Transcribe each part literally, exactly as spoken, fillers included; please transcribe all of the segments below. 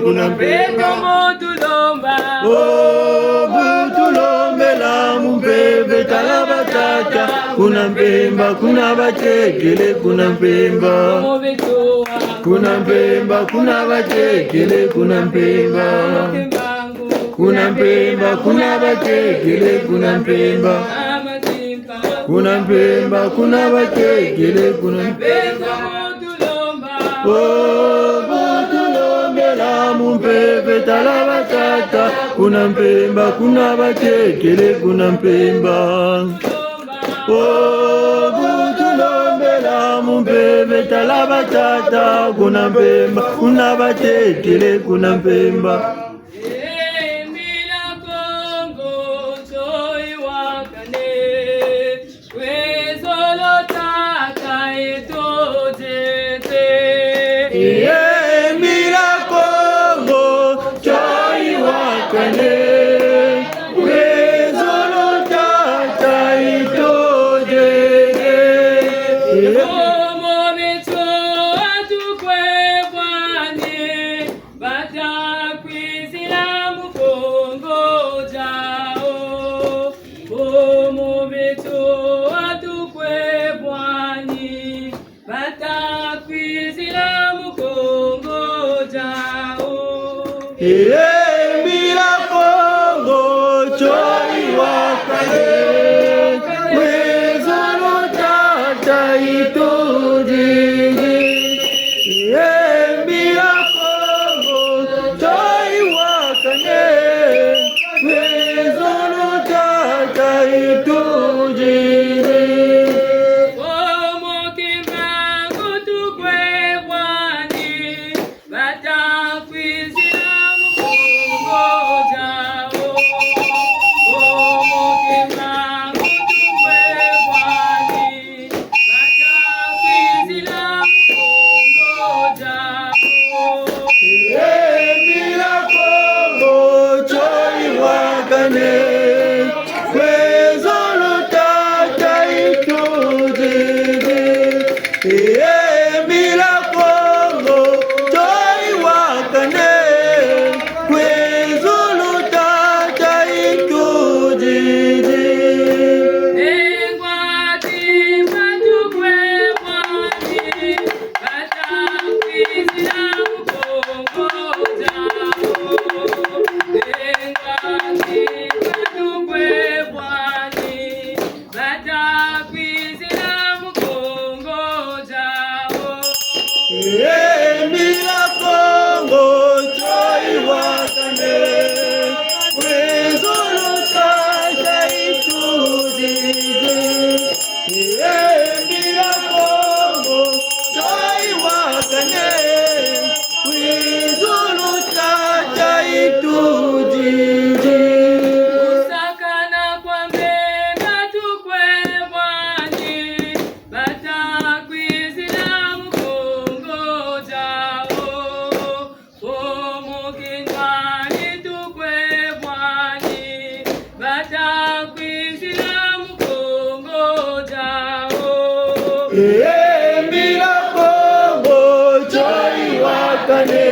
Kuna mpemba. Mpemba mo tulomba. Oh, bu tulombela mu mpeve, tala batata. Kuna mpemba, kuna batekele, kuna mpemba. Kuna mpemba, kuna batekele, kuna mpemba. Kuna mpemba, kuna batekele, kuna mpemba. Kuna mpemba, kuna batekele, kuna mpemba. Oh, bu tulombela mu mpeve, tala batata. Kuna mpemba, kuna batekele, kuna mpemba. Oh, bu tulombela mu mpeve, tala batata. Kuna mpemba, kuna batekele, kuna mpemba. Eh, mbila Kongo, toyi wakane. Kwe zolo tata eto diete. Eh, mbila Kongo, toyi wakane. Kwe zolo tata eto diete. Omo meto atukwe bwani. Bata kwizila mu Kongo diawu, omo beto atukwe bwani. Bata kwizila mu Kongo diawu. Eh, mbila Kongo, toyi wakane. Kwe zolo tata eto diete. Eh, mbila Kongo, toyi wakane. Kwe zolo tata eto diete. Omo kemba ngutukwe bwani. Bata kwizila mu Kongo diawu. Omo kemba ngutukwe bwani. Bata kwizila mu Kongo diawu. Eh, mbila Kongo, toyi wakane. Kwe zolo tata eto diete. Eh, mbila Kongo, toyi wakane. Kwe zolo tata eto diete. Engwati batukwe bwani. Bata kwizila mu Kongo diawu. Engwati batukwe bwani. Bata kwizila mu Kongo diawu. Eh, mbila Kongo, toyi wakane. Kwe zolo tata eto diete. Eh, mbila Kongo, toyi wakane. Kwe zolo tata eto diete. Kusakana kwa mbemba tukwe bwani. Bata kwizila mu Kongo diawu. Omo kintwari tukwe bwani. Bata kwizila mu Kongo diawu. Eh, mbila Kongo, toyi wakane.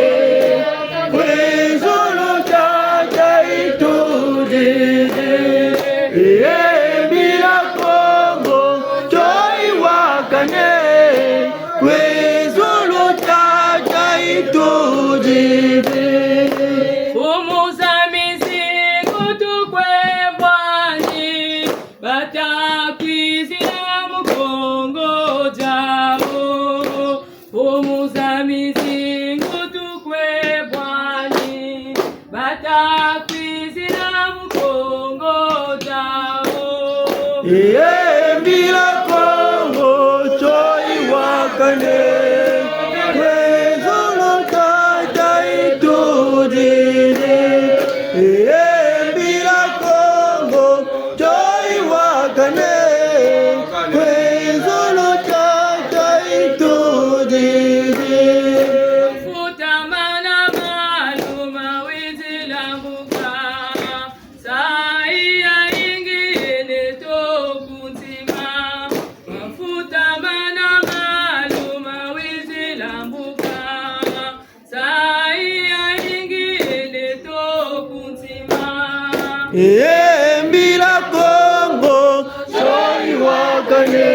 Kwe zolo tata eto diete. Eh, mbila Kongo, toyi wakane. Kwe zolo tata eto diete. Omo za mizingu tukwe bwani. Bata kwizila mu Kongo diawu. Omo za mizingu tukwe bwani. Bata kwizila mu Kongo diawu. Eh, mbila Kongo, toyi wakane. Kwe zolo tata eto diete. Eh, mbila Kongo, toyi wakane. Kwe zolo tata eto diete. Futa mana malu ma wizila mbuka. Nsayi yayingi yena neto ku ntima. E mbila Kongo, tio yiwakane,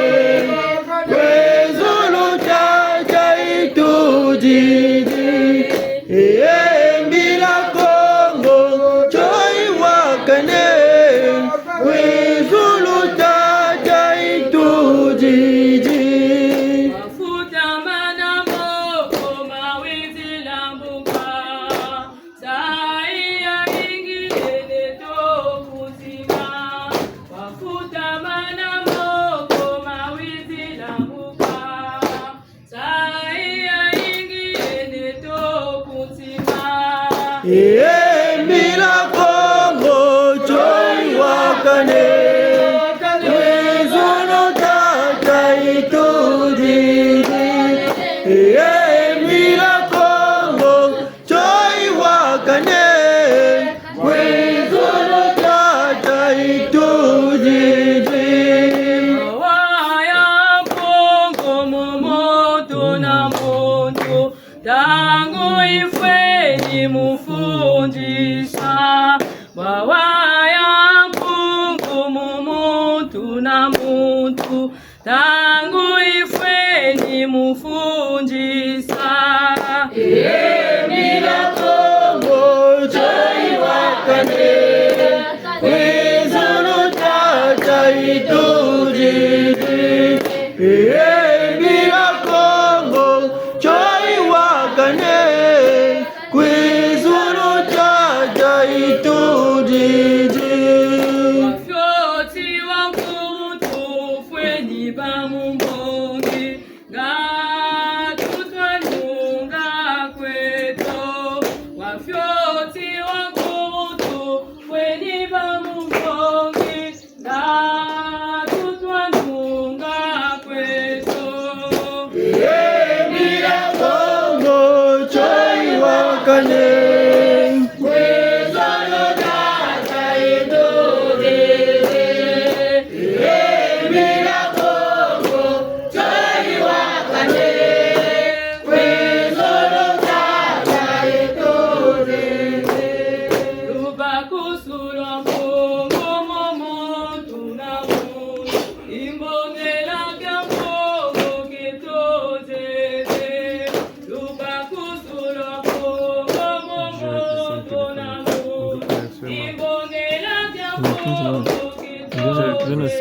kwe zulu tata yitudidi. E mbila Kongo, tio yiwakane, kwe zulu tata yitudidi. Mafuta mana moko mawizi lambuka. Nsayi yayingi yene to ku ntima, wafuta mana moko mawizi lambuka. Nsayi yayingi yene to ku ntima. E mbila Kongo, tio yiwakane, kwe zulu tata yitudidi. E mbila Kongo, tio yiwakane, kwe zulu tata yitudidi. Mawa ya Mpungu mu muntu na muntu, ntangu yifweni mu fundisa. Mawa ya Mpungu mu muntu na muntu, ntangu yifweni mu fundisa. E mbila Kongo, tio yiwakane, kwe zulu tata yitudidi. E mbila Kongo, tio yiwakane, kwe zulu tata yitudidi. Wafioti wa nkutu fweni ba mu mbongi, nga tutwa nunga kweto. Wafioti wa nkutu fweni ba mu mbongi, nga tutwa nunga kweto. E mbila Kongo, tio yiwakane, kwe zulu tata yitudidi. E mbila Kongo, tio yiwakane, kwe zulu tata yitudidi. Lubaku sula Mpungu mu muntu na muntu, imbongela kia Mpungu kituzizi. Lubaku sula Mpungu mu muntu na muntu, imbongela kia Mpungu kituzizi.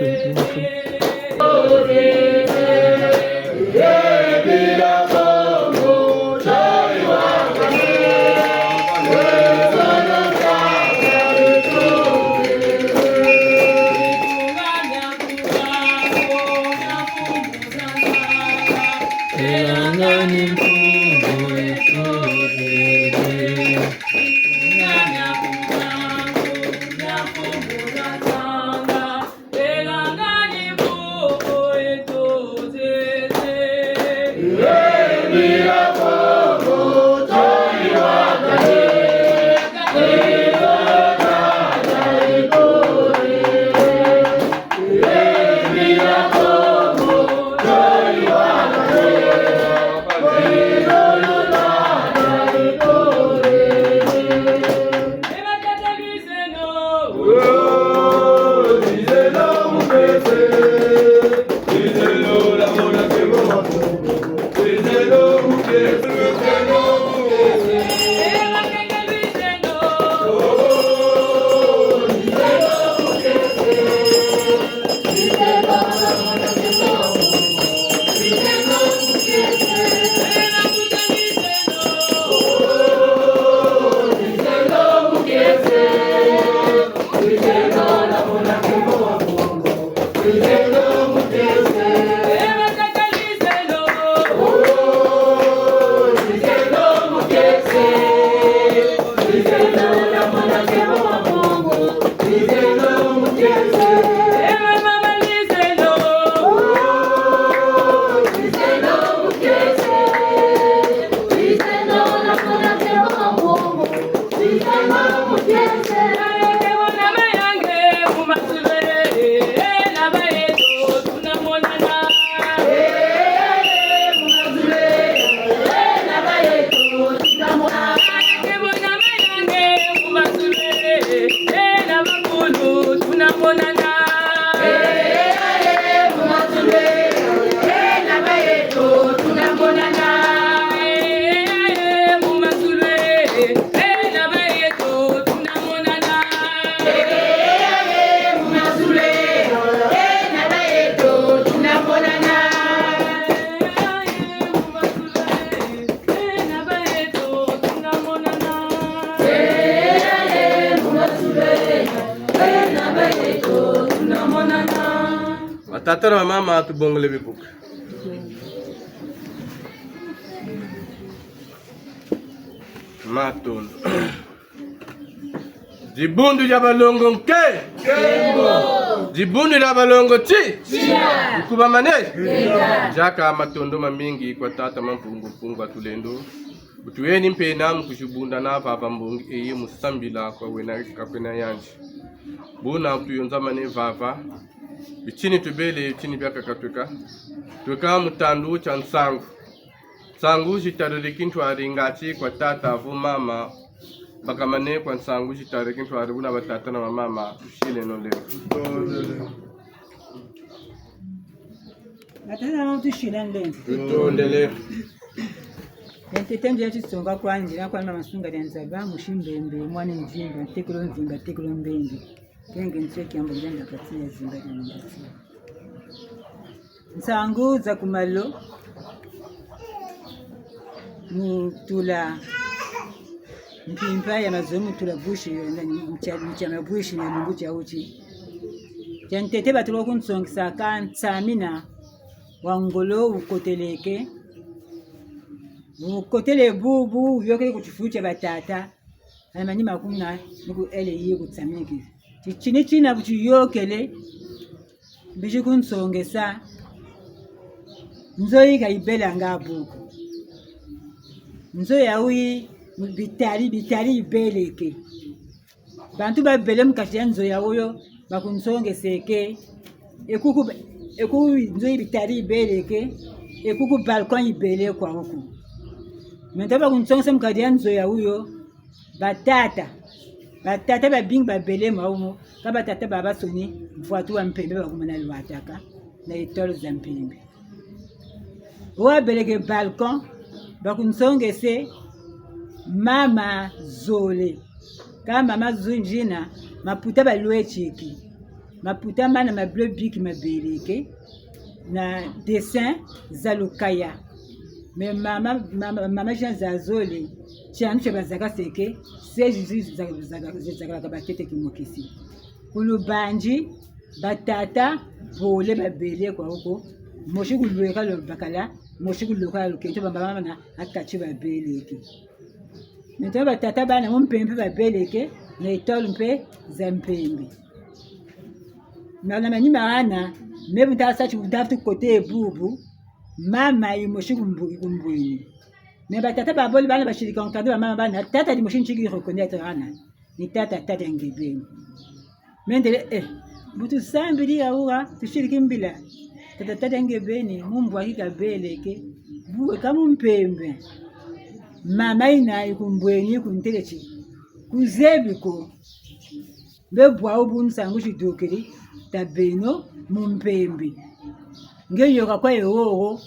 Tata na mama, tubongole bibuka. Matondo. Dibundu dia balongo nke? Nkembo. Dibundu dia balongo ti? Tia. Nkubamane? Ngeta. Diaka matondo mamingi kwa tata Mampungu Mpungu a Tulendo. Bu tuyeni mpe na mu kuzibundana vava mbongi eye mu sambila kwa wena kakwena yandi. Buna bu tuyonzamane vava, bitini tubele, bitini biakaka tweka. Tweka mu tandu tia nsangu. Nsangu zitariri kintwari ngati kwa tata vo mama, bakamane kwa nsangu zitariri kintwari buna batata na bamama, tusileno lelo. Batata na bamama, tusileno lelo. Tutondele. Ntete ndia tisonga kwandi, na kwandi Mama Nsunga dia Nzaba, musi Mbembe, mwana Mvimba, ntekolo Mvimba, ntekolo Mbembe. Kenge ntse kiambo ndienda kati ya zinga dia Mbembe. Nsangu za ku malo, mu tula mpimpa ya mazono, mu tula bwisi, mu tia, mu tia mabwisi na lumbu tia wuti. Tia ntete batula kunsongisa ka nsamina wa ngolo wukoteleke. Wukotele bubu, wuyokele ku tifulu tia batata. Hana manima kuna, ni ku ele yi kutsamiki. Titini tina bu tuyokele, mbizi kunsongesa, nzo yi ka yibelanga buku. Nzo ya wuyi, bitari, bitari yibeleke. Bantu babele mu kati ya nzo ya wuyo, bakunsongeseke. E kuku, e ku nzo yi bitari yibeleke, e kuku balcon yibele kwa wuku. Mento bakunsongesa mu kati ya nzo ya wuyo, batata. Batata babingi babele mwa wumo, ka batata babansoni, mvwatu wa mpembe bakumana lwataka, na étoile za mpembe. Wabeleke balcon, bakunsongese mama Zole. Ka mama Zole nzina, maputa balwetiki. Maputa mana ma bleu bic mabeleke, na dessin za lukaya. Mais mama, mama, mama Jean za Zole, tianu tia bazakaseke, sezi zi za, za, za, zakalaka batete kimokisi. Ku Lubanzi, batata bole babele kwa wuko, mosi ku Lweka lwa Lubakala, mosi ku Lweka lwa Lukento, bamba mama na ha kati babeleke. Maintenant batata bana mu mpembe babeleke, na étoile mpe za mpembe. Na, na manima hana, me bu nta sa ti bu nta vutu kota bubu, mama yimosi ku mbu-, ku mbweni. Mais batata babole bana basirika nkanda, bamama bana, tata dimosi nti ki reconnaître hana. Ni tata, tata nge beni. Mendele, eh, bu tusambiri ya wuwa, tusiriki mbila. Tata, tata nge beni, mu mbwaki kabeleke, buwe ka mu mpembe. Mama yina yi ku mbweni, yi kuntele ti, kuzebi ko. Mbe bwawu bu nsangu zidukiri, tabeno mu mpembe. Nge yoka kwa ye wowo,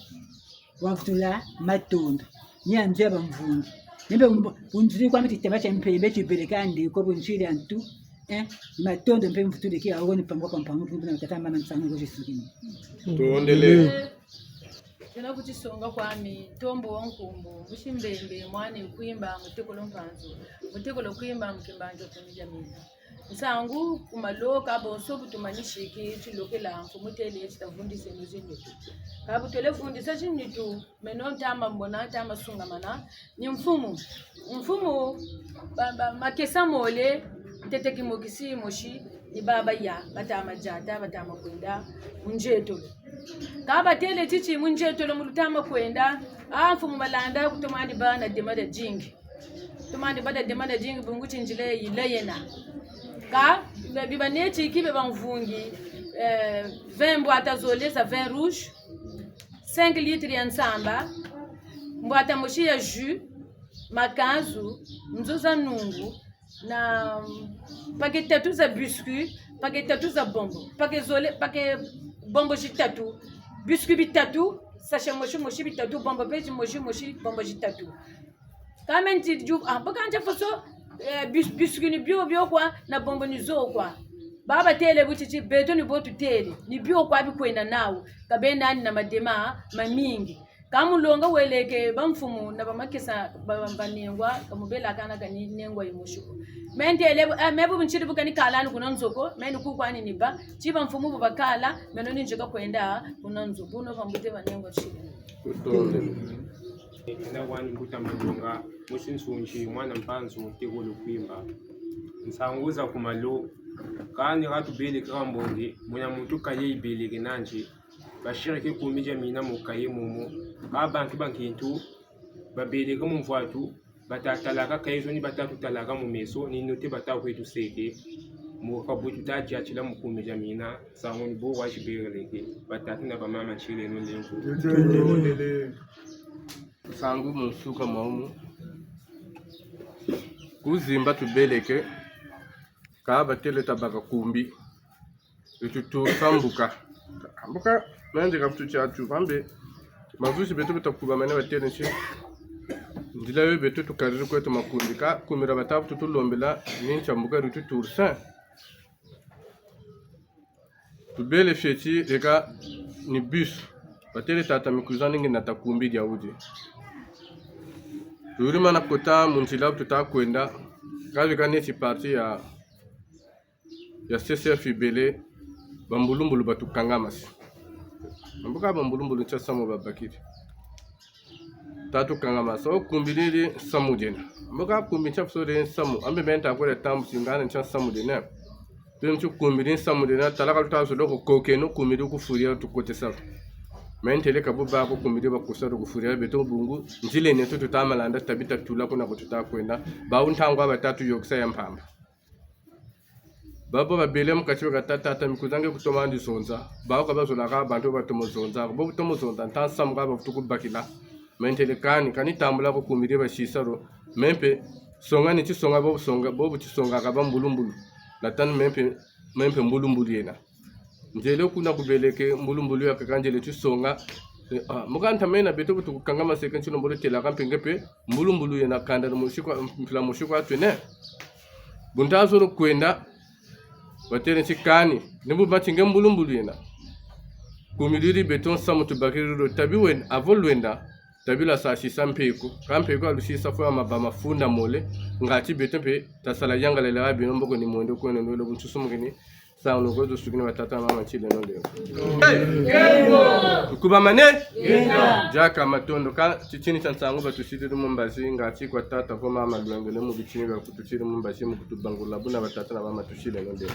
wavutula matondo. Ni ya nzo ya bamvungi. Ni mbe bu nziri kwa miti tema tia mpembe tibeleka ndeko bu nziri antu. Eh, matondo mpe mvutuliki ya wowo ni pambwa kwa mpangu, mpe na tata mama nsangu ko zisukini. Tondele. Tuna kutisonga kwami, Ntombo wa Nkumbu, musi Mbembe, mwana Kwimba, mutekolo Mpanzu, mutekolo Kwimba, mukimbanzo kumi dia mina. Nsangu ku maloka, bonso bu tumanisiki, tilokela, mfumu tele, titavundise mu zinitu. Ka bu twele vundisa zinitu, meno ntama mona, ntama sungamana, ni mfumu. Mfumu, ba, ba, makesa mole, ntete kimokisi mosi, ni baba ya, batama diata, batama kwenda, mu nzietolo. Ka batele titi mu nzietolo mu lutama kwenda, a mfumu Malanda, kutomandi bana dema dia dingi. Tumandi bata dema dia dingi bungu ti nzila yila yena. Ka, be, biba neti ki be bamvungi, eh, vingt mbwata zole za vin rouge, cinq litres ya nsamba, mbwata mosi ya jus, makanzu, nzo za nungu, na, mm, paquet tatu za biscuit, paquet tatu za bonbon, paquet zole, paquet bonbon zitatu, biscuit bitatu, sachet mosi mosi bitatu, bonbon mpe zimosi mosi, bonbon zitatu. Ka me nti ju-, ah, bu ka ntia foso, eh, bis-, biscuit ni bio bio kwa, na bonbon ni zo kwa. Baba tele bu titi, beto ni bo tutele, ni bio kwa bikwenda nawu, ka bena ni na madema mamingi. Ka mulonga weleke bamfumu na bamakesa ba, ba, banengwa, ka mubela kana kani nengwa yimosi ko. Me ntele, eh, me bu ntiri bu kani kalani kuna nzo ko, me ni kukwani ni ba, ti bamfumu bu bakala, meno ni nzeka kwenda kuna nzo, buno bambuta banengwa tiri. Ina wani mbuta Malonga, musi Nsunzi, mwana Mpanzu, Tegolo Kwimba. Nsangu za ku malo, kani ka tubeleke ka mbongi, muna muntu kaye yibeleke nandi, basiriki kumi dia mina mu kaye momo, ka bantu ba nkintu, babeleke mu mvwatu, bata talaka kaye zo ni bata tutalaka mu meso, ni note bata kwe tuseke, mu ka bu tuta diatila mu kumi dia mina, nsangu ni bo wa zibeleke, batata na bamama nsileno lemvo. Nsangu mu nsuka mwamu. Ku Zimba tubeleke, ka batele tabaka kumbi. Beto tusambuka. Mbuka, nandi ka futu tiatu, bambe. Mazuzi beto beta kuba mene batele nsi. Nzila yo beto tukariri kweto makumbi. Ka kumira bata futu tulombela, ni ntia mbuka rutu tursin. Tubele fioti, leka ni bus. Batele tata Mikwiza ni nge nata kumbi dia wudi. Turi mana kota mu nzila tuta kwenda. Ka bika neti parti ya ya C C F yibele, bambulumbulu batukangamase. Mbuka bambulumbulu ntia samu babakiri. Tatukangamase, o kumbi diri samu diena. Mbuka kumbi ntia fuso diri samu, ambe me nta kwela tambusi ngana ntia samu diena. Tuni ti kumbi diri samu diena, tala ka luta zolo ko kokeno kumbi diri ku Fourrière tukotesa. Me ntele ka bu ba ko kumbi diri bakusa diri ku Fourrière beto bungu, nzila neto tuta malanda tabi tatula kuna ko tuta kwenda. Bawu ntangu aba tatu yokisa ya mpamba. Babo babele mu kati beka tata, tata Mikwiza nge kutomandi zonza. Bawu ka bazolaka bantu batomo zonza. Bo kutomo zonza, nta samu ka bavutu kubakila. Me ntele kani, kani tambula ko kumbi diri basisa ro. Me mpe, songa ni tisonga, bo songa, bo bu tisonga ka bambulumbulu. Natanu me mpe, me mpe mbulumbulu yena. Nzele kuna kubeleke mbulumbulu yakaka nzele tisonga. Eh, ah, mbuka ntamena beto bu tukukangamase ke nti lombolo telaka mpe nge mpe mbulumbulu yena kanda na mosi kwa, mpila mosi kwa twene. Bu nta zolo kwenda, batele nti kani, ni bu mati nge mbulumbulu yena. Kumbi diri beto nsamu tubakiri ro tabi wenda, avo lwenda, tabi lwasa sisa mpeko. Ka mpeko alusisa fo ya maba mafunda mole, ngati beto mpe tasala yangalele ha beno mboko ni mwendo kweno nwelo bu nsusu mukini, Nsangu kweto sukini batata na mama nsileno lemvo. Tukubamane? Diaka matondo ka titini tia nsangu batusiriri mu mbazi, ngati kwa tata vo mama lwengele mu bitini bia kutusiri mu mbazi mu kutubangula buna batata na mama tusileno lemvo.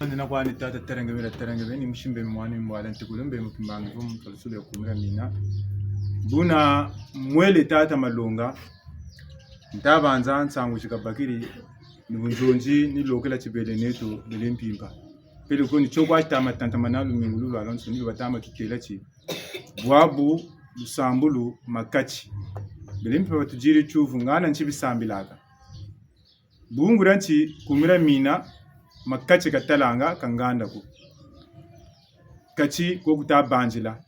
Ndina kwani tata terenge mira terenge beni musimbe mwani mbwala ntikulu mbe mu kimbangi vo mu kalusulu ya kumira mina. Buna mwele tata Malonga, ntabanza nsangu zikabakiri ni bunzonzi ni lokela tibele neto bele mpimpa. Peleko ni tio kwa titama tantamana lumingu lulwalwansoni batama tutela ti bwabu lusambulu makati. Bele mpimpa batudiri tiuvu ngana nti bisambilaka. Bungu dia nti kumira mina makati katalanga ka nganda ko. Kati ko kuta banzila.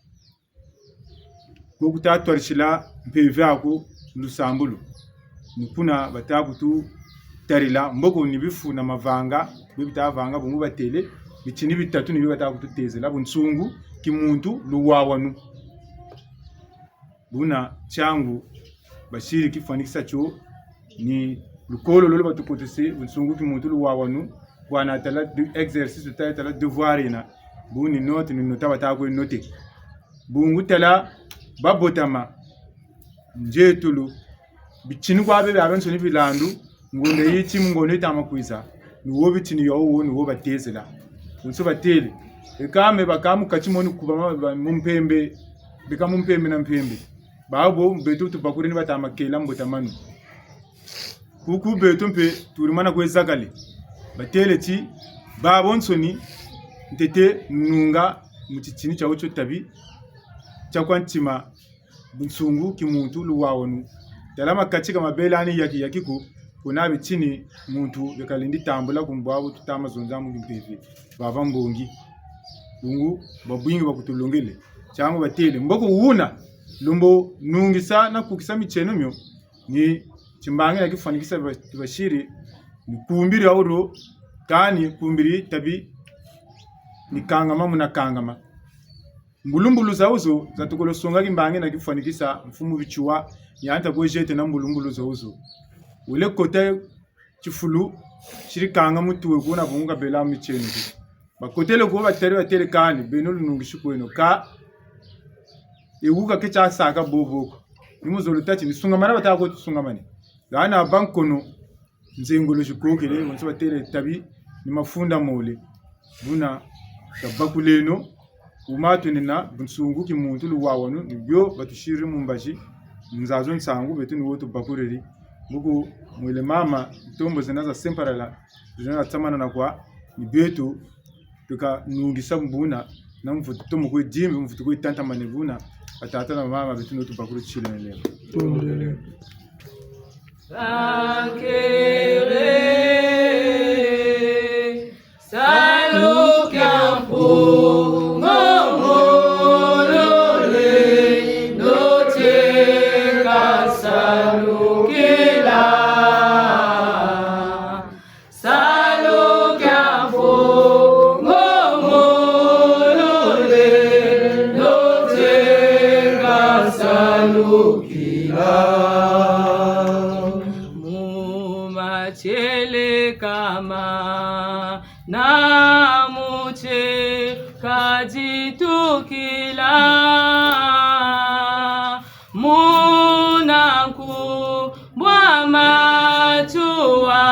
Ko kuta twarisila mpeve aku lusambulu. Ni kuna bata kututarila mboko ni bifu na mavanga, bi bita vanga bungu batele, bitini bitatu ni bi bata kututezela, bunsungu, kimuntu, luwawanu. Buna tiangu basiri kifwanikisa tio ni lukolo lolo batukotese, bunsungu, kimuntu, luwawanu, bwana tala de-, exercice tala, tala devoir yena, bu ni note, ni nota bata kwe note. Bungu tala babotama, nzietulu, bitini kwa bebe abiansoni bilandu, ngonda yiti mu ngonda yitama kwiza, ni wo bitini ya wo, ni wo batezela. Bonso batele. Eka me baka mu kati mo ni kubama ba, mu mpembe, beka mu mpembe na mpembe. Babo beto tubakuri ni batama kela mbotamanu. Kuku beto mpe turi mana kwe zakale. Batele ti, babonsoni, ntete nunga mu titini tia wo tio tabi, tia kwa ntima, bunsungu, kimuntu, luwawanu. Tala makati ka mabela ani yaki yaki ko, kuna bitini muntu beka lendi tambula ku mbwabu tutama zonza mu kimpeve. Baba mbongi. Bungu, babwingi bakutulongele. Tiangu batele. Mboko wuna, lombo nungisa na kukisa mitieno mio, ni timbangi na kifwanikisa ba-, basiri, ni kumbiri auro, kani kumbiri tabi, ni kangama muna kangama. Mbulumbulu zawu zo zatukolo songa kimbangi na kifwanikisa mfumu Bitsua, yanta kwe jete na mbulumbulu zawu zo. Wele kota tifulu, tiri kanga mutu we kuna bungu kabela mitieno. Bakotele ko batari batele kani, beno lunungisi kweno ka. Ewuka ke tiasaka bobo ko. Ni mu zolo tâ ti ni sungamana batâka ko tusungamane. Hana bankono, nzengolo zikokele, bonso batele tabi, ni mafunda mole. Buna, tabakuleno, wuma twena na bunsungu kimuntu luwawanu, ni bio batusiri mu mbazi, nzazo nsangu, beto ni wo tubakuliri. Buku, mwele mama, ntombo zena za semparala, zena za tsamana na kwa, ni beto, tuka nungisa buna, na mvutu tomo kwe dimbi, mvutu kwe tantamane buna, batata na bamama, beto ni wo tubakulu tshile na lelo. Bakere, salu kia mpungu mulole, ndote kasalukila. Salu kia mpungu mulole, ndote kasalukila. Mu matieleka ma na mu tie kaditukila. Muna nkumbu a Matsoua,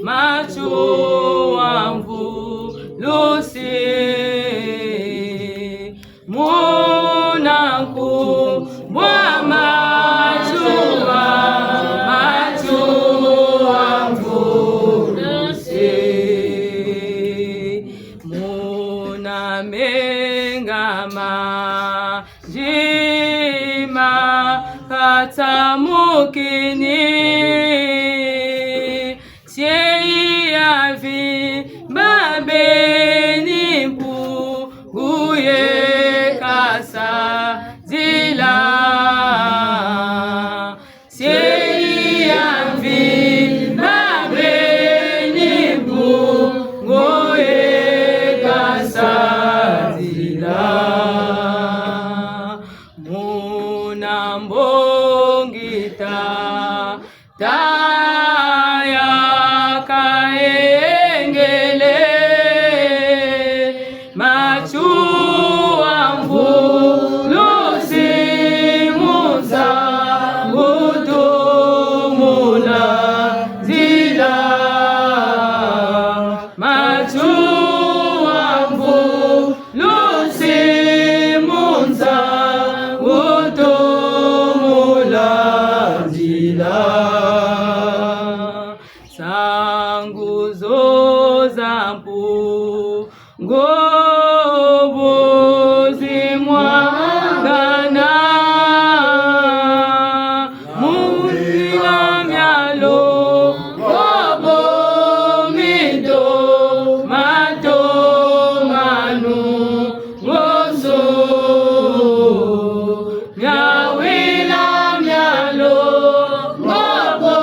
Matsoua mvulusi. Muna nkumbu a Matsoua, Matsoua mvulusi. Muna menga ma zima katsamukini, tieyi ya vimba beni mpungu ye kasadila. Tieyi ya mvimba beni mpungu ye kasadila. Muna mbongi ta, ta ya kayengele. Matsoua mvulusi mu nsangu tu mu landila. Matsoua mvulusi mu nsangu tu mu landila. Nsangu zo za mpu ngo bu zimwangana mu nzila mialo, ngo bu mito, mato, manu, ngoso. Miawila mialo, ngo bu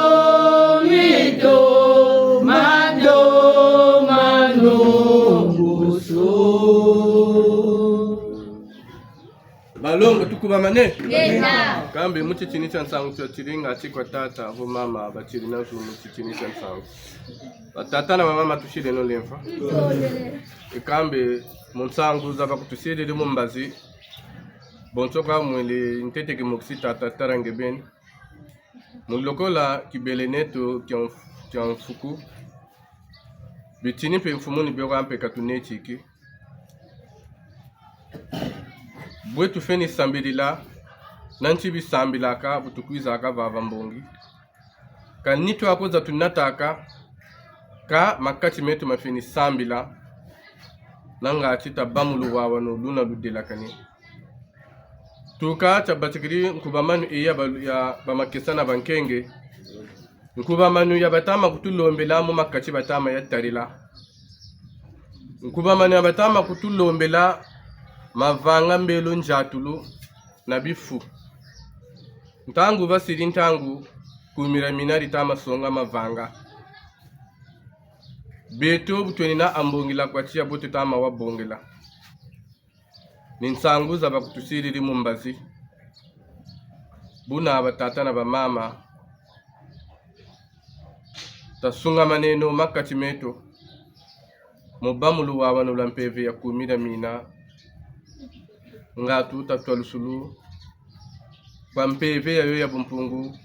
mito, mato, manu, ngoso. Balongo, tukubamane? Yenda. Kambe mu titini tia nsangu tia tiringa ti kwa tata, vo mama, batiri na zu mu titini tia nsangu. Batata na bamama, tusileno lemfa. E kambe mu nsangu za bakutusilili mu mbazi, bonso ka mwele ntete kimokisi tata tala nge beni. Mu lokola kibele neto kia mf-, kia mfuku, bitini mpe mfumu ni bio kwa mpe katunetiki. Bwe tufweni sambilila, na nti bisambilaka, bu tukwizaka vava mbongi. Ka nitu aku za tunataka, ka makati meto mafweni sambila, nanga ti tabâ mu luwawanu luna ludelakane. Tuka tabatikiri nkubamanu eyi ya ba-, ya bamakesa na bankenge. Nkubamanu ya batama kutulombela mu makati batama ya tarila. Nkubamanu ya batama kutulombela mavanga, mbelo, nziatulu na bifu. Ntangu basiri ntangu, kumira mina ditama songa mavanga. Beto bu tweni na ambongila kwa tiya bo tutama wabongela. Ni nsangu za bakutusilili mu mbazi. Buna batata na bamama, tasungamaneno makati meto, mu bâ mu luwawanu lwa mpeve ya kumi dia mina, ngatu tatwalusulu kwa mpeve yayo ya bumpungu,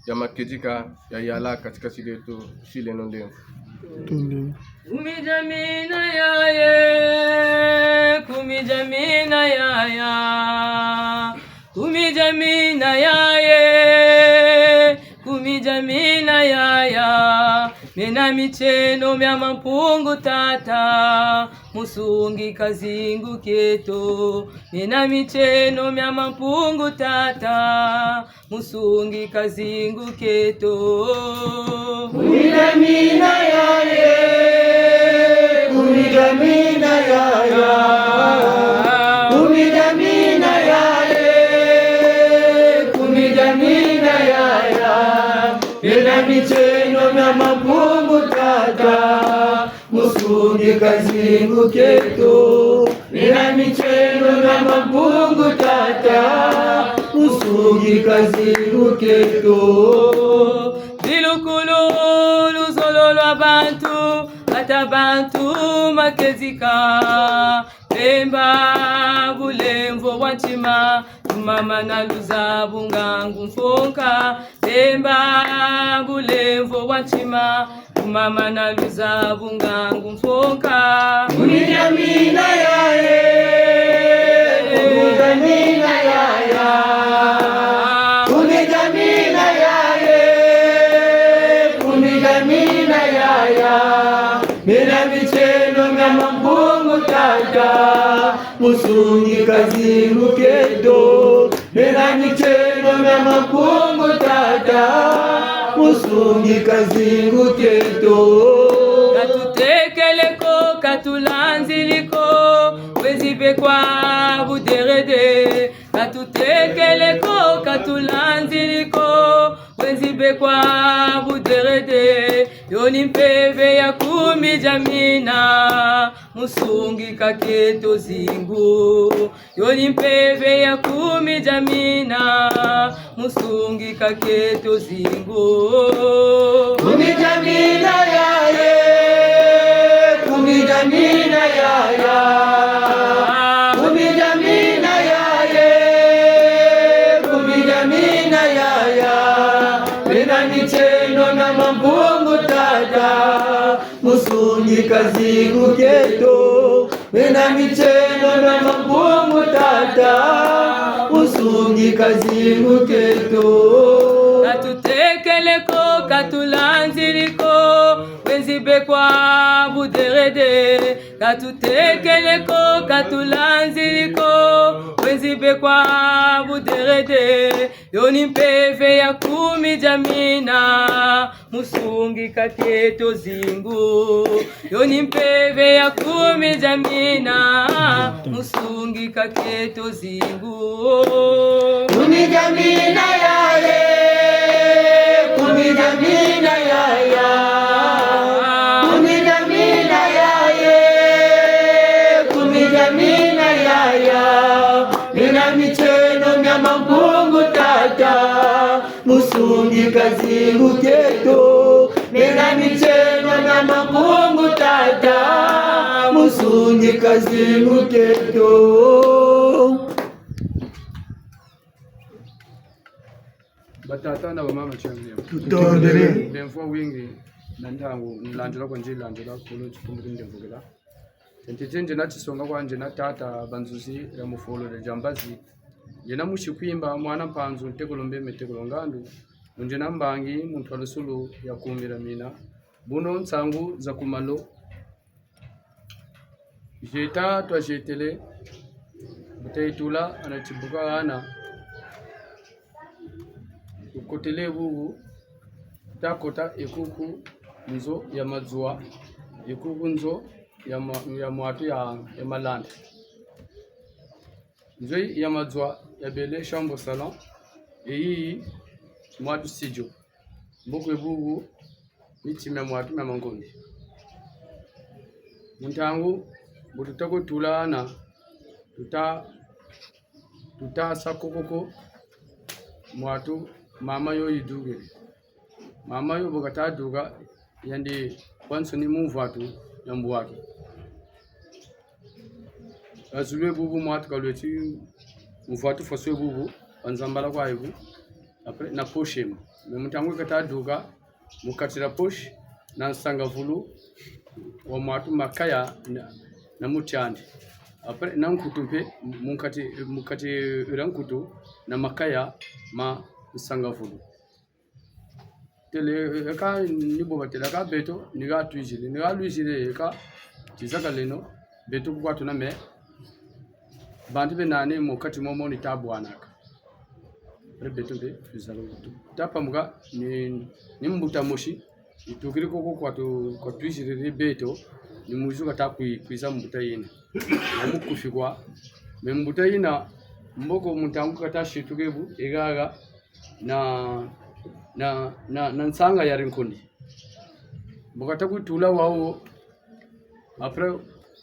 ya makedika, ya yala kati kati dieto, tusileno ndemvo. Kumi dia mina yaye, kumi dia mina yaya, kumi dia mina yaye, kumi dia mina yaya, mena mitieno mia Mampungu Tata, musungi ka zingu kieto, mena mitieno mia Mampungu Tata, musungi ka zingu kieto. Kumi dia mina yaye, kumi dia mina yaya, kumi dia mina yaye, kumi dia mina yaya, mena mitieno mia Mampungu Tata, musungi ka zingu kieto, mena mitieno mia Mampungu Tata, musungi ka zingu kieto. Bilukulu luzolo lwa bantu, ata bantu makedika, bemba bulemvo bwa ntima, lumamana luzabu ngangu mfonka, bemba bulemvo bwa ntima, lumamana luzabu ngangu mfonka. Kumi dia mina yaye, kumi dia mina yaya, kumi dia mina yaye, kumi dia mina yaya, mena mitieno mia Mampungu Tata, musungi ka zingu kieto, mena mitieno mia Mampungu Tata, musungi ka zingu kieto. Ka tutekele ko, ka tulanzili ko, wenzi be kwa buderede. Ka tutekele ko, ka tulanzili ko, wenzi be kwa buderede. Yo ni mpeve ya kumi dia mina, musungi ka kieto zingu. Yo ni mpeve ya kumi dia mina, musungi ka kieto zingu. Kumi dia mina yaye, kumi dia mina yaya, kumi dia mina yaye, kumi dia mina yaya, mena mitieno mia Mampungu Tata, musungi ka zingu kieto, mena mitieno mia Mampungu Tata, musungi ka zingu kieto. Ka tutekele ko, ka tulanzili ko, wenzi be kwa buderede. Ka tutekele ko, ka tulanzili ko, wenzi be kwa buderede. Yo ni mpeve ya kumi dia mina, musungi ka kieto zingu. Yo ni mpeve ya kumi dia mina, musungi ka kieto zingu. Kumi dia mina yaye, kumi dia mina yaya, kumi dia mina yaye, kumi dia mina yaya, mena mitieno mia Mampungu Tata, musungi ka zingu kieto, mena mitieno mia Mampungu Tata, musungi ka zingu kieto. Batata na bamama, tiambiemo. Tutondele. Ndemvo wingi, na ntangu, nlandila kwa nzi landila, kulu tikumbuki ndemvokela. Ntete nzena tisonga kwa nzena tata banzuzi ya mu fololo dia mbazi. Nzena musi Kwimba, mwana Mpanzu, ntekolo Mbembe, ntekolo Ngandu. Mu nzena mbangi, mu ntwalusulu ya kumi dia mina. Buno nsangu za ku malo. Zieta twazietele, bu tayitula ana tibuka ana. Tukotele bubu, takota ekuku nzo ya mazuwa, ekuku nzo ya ma-, ya mwatu ya, ya malanda. Nzo ya mazuwa yabele chambre salon, eyi mwatu studio. Mboko bubu, miti mia mwatu mia mangonde. Mu ntangu, bu tuta kutula ana, tuta tuta sa kokoko, mwatu mama yo yidukiri. Mama yo bu kata duka, yandi kwansoni mu mvwatu ya mbwaki. Kazulu e bubu, mwatu kalweti mvwatu faso e bubu, wa nzambala kwa e bu. Après, na poche ema. Mais mu ntangu kata duka, mu kati dia poche, na nsangavulu wa mwatu makaya na, na mutiandi. Après, na nkutu mpe, mu kati, mu kati dia nkutu, na makaya ma nsangavulu. Têle, eka ni bo batêla ka beto, ni ha twiziri, ni ha lwiziri, eka tizakaleno, beto ku kwa tuna me, bantu be nani mu kati momo ni tabwanaka. Re beto mpe, tuzala kutu. Tapamuka, ni, ni mbuta mosi, yitukiri koko kwa tu, kwa twiziriri beto, ni mwizu kata kwi, kwiza mbuta yina. Wa mukufi kwa, mais mbuta yina, mboko mu ntangu kata situka e bu, e haha, na, na, na, na nsanga ya rinkondi. Bu kata kutula wawu, après,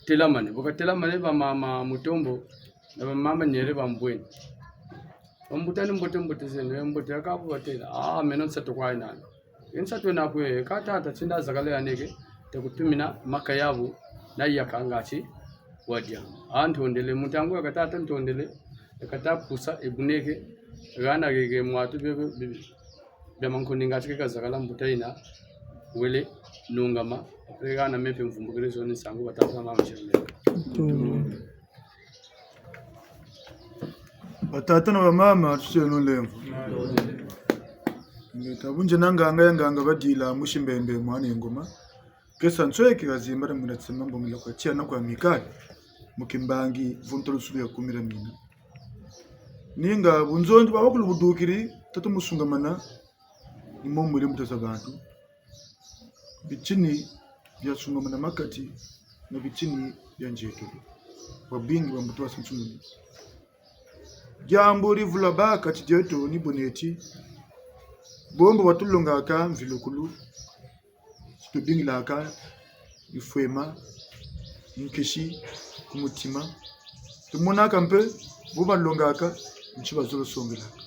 telamane. Bu katelamane, ba mama Mutombo, na ba mama Nyere bambweni. Bambuta ni mbote mbote zeno, mbote ya kabu batêla. Ah, meno nsatu kwa yena. Nsatu na kwe, ka tata tinda zakala ya neke, te kutumina makaya bu, na yaka ngati, wadia. Ah, ntondele, mu ntangu ya ka tata ntondele, ya kata pusa, e bu neke, hana heke mwatu bia, bia, bia, bia mankondi ngati ke kazakala mbuta yina, wele, nungama, après hana me mpe mvumbukiri zo ni nsangu batata na mama Germaine. Batata na bamama, tusieno lemvo. Ngeta bu nzena nganga ya nganga badila musi mbembe mwana ngoma. Kesa nsweki kazimba na mwina tsema mbongela kwa tiana kwa mikali. Mu kimbangi vunta lusulu ya kumira mina. Ninga bunzonzi bwa bakulu budukiri, tatu musungamana, ni mo mwele mutasa bantu. Bitini bia sungamana makati, na bitini bia nzietolo. Bwabingi bwa mbuta wa sansumuni. Diambu divula bâ kati dieto ni bo neti, bo mbo batulongaka mvilukulu, tubingilaka mifwema, nkesi, ku mutima. Tumonaka mpe bo balongaka, nti bazolo songelaka.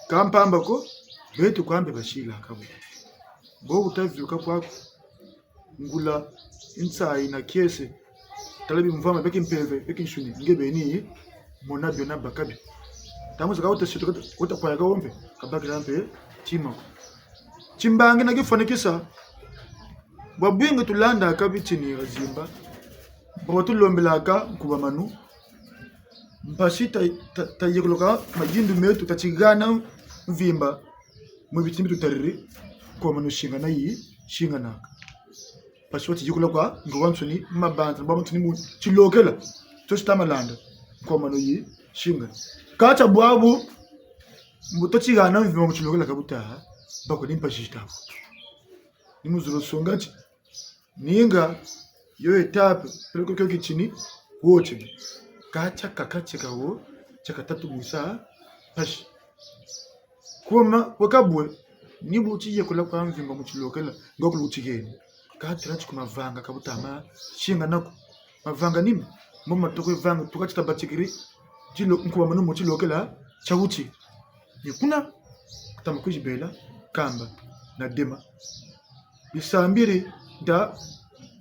Ka mpamba ko, beto kwa mbe basilaka bo. Bo bu taviuka kwaku, ngula, nsayi na kiese, tala bimvwama bia kimpeve, bia kinsuni, nge beni, mona bio na baka bio. Ntangu zakaka wuta situ, wuta, wuta kwayaka wo mpe, kabakila mpe tima ko. Timbangi na kifwanikisa, bwabwingi tulandaka bitini ha zimba, bwa tulombelaka nkubamanu, mpasi ta, ta, tayekoloka mayindu meto, tati hana mvimba, mu bitini bi tutariri, nkubamanu singana yi, singanaka. Mpasi wati yikula kwa, nge wansoni, mabanza, bwa wansoni mu tilokela. Tosi ta malanda, nkubamanu yi, singa. Ka tia bwabu, mbo tati hana mvimba mu tilokela ka buta, bako ni mpasi zita. Ni mu zolo songa ti, ninga, yo étape, peleko kio kitini, wo tini. Ka tia kaka tieka wo, tia katatu mwisa, mpasi. Kuma, weka bwe, ni bu tiyekula kwa mvimba mu tilokela, nga kulu tiheni. Ka tala ti ku mavanga ka buta ma singa nako. Mavanga ni me, mo matoko vanga, tuka ti tabatikiri, tilo, nkubamanu mu tilokela, tia wuti. Ni kuna, kutama kwizi bela, kamba, na dema. Bisambiri nta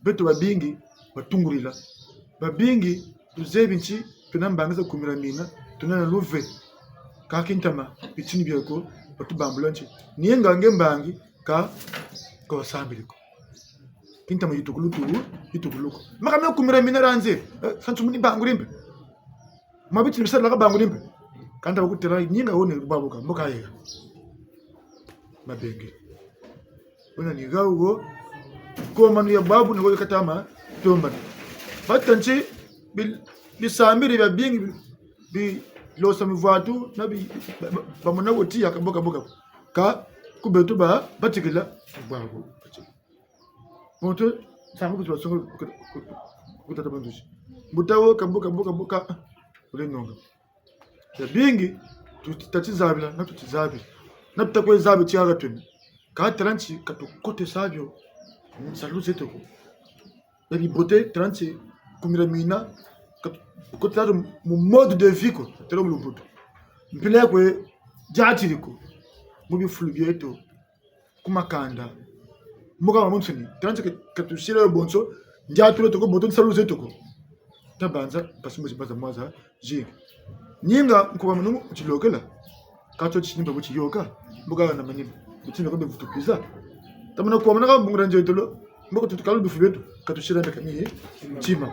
beto babingi batungulila. Babingi tuzebi nti tuna mbangi za kumira mina, tuna na luve. Ka kintama, bitini bieko, batubambula nti, ninga nge mbangi, ka, ka wasambiri ko. Kintama yitukulu tu, yitukulu ko. Maka me kumira mina ranze, eh, sansumuni banguri mpe. Mwa bitini bisalaka banguri mpe. Kanda bakutela, ninga wone babuka, mboka yeka. Mabenge. Wena ni hawu wo, nkubamanu ya bwabu ni wo yo katama, tombana. Bata nti, bi, bisambiri biabingi, bi, bilosa mivwatu, na bi, ba, ba, bamona wo tiya ka boka boka. Ka, ku beto ba, batikila, bwabu. Muntu, nsangu kuti basonga, ku, ku, ku, ku tata bandusi. Mbuta wo, ka boka boka boka, ah, wele nonga. Biabingi, tu, tati zabila, na tuti zabila. Na tuta kwe zabi tiaga twena. Ka tala nti, ka tukotesa bio, nsalu zeto ko. Bia bibote, tala nti, kumira mina, Ka tu-, ko tatu mu mode de vie ko, telo mu lumputu. Mpila kwe diatiri ko. Mu bifulu bieto, ku makanda. Mu kaba mu nsuni. Tala nti ke, ka tusila yo bonso, ndiatulu toko, bonso nsalu zeto ko. Tabanza, mpasi mu zibaza mwaza, zingi. Ninga, nkuba munu, tilokela. Ka tio ti nimba bu tiyoka, mbo ka na manima. Buti mbe ko mbe vutu kwiza. Tamana kwa mana ka mbungula nzietolo, mbo ko tutukalu bifu bieto, ka tusila mbe kani, tima.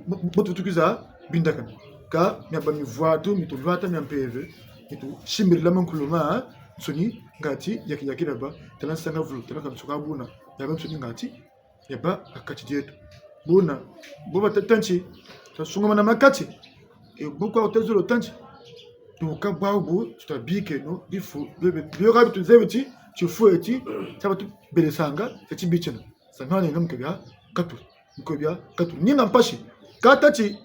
Mbo, mbo tutukiza bindakana. Ka mia ba mivwatu, mi tulwata mia mpeve, mi tusimbirila mankulu ma nsuni, ngati yaki yaki laba, tala nsanga vulu, tala ka nsuka buna, yaba nsuni ngati, yaba ha kati dieto. Buna, bo ba ta-, tanti, tasungamana ma kati, e bu kwa utezolo tanti, tuka bwabu, tutabikeno, bifu, bebe, bio ka bitu zebi ti, tifu eti, tia ba tubelesanga, tia ti bitina. Sangana ina mu kwe bia katuri. Mu kwe bia katuri. Nina mpasi. Ka tati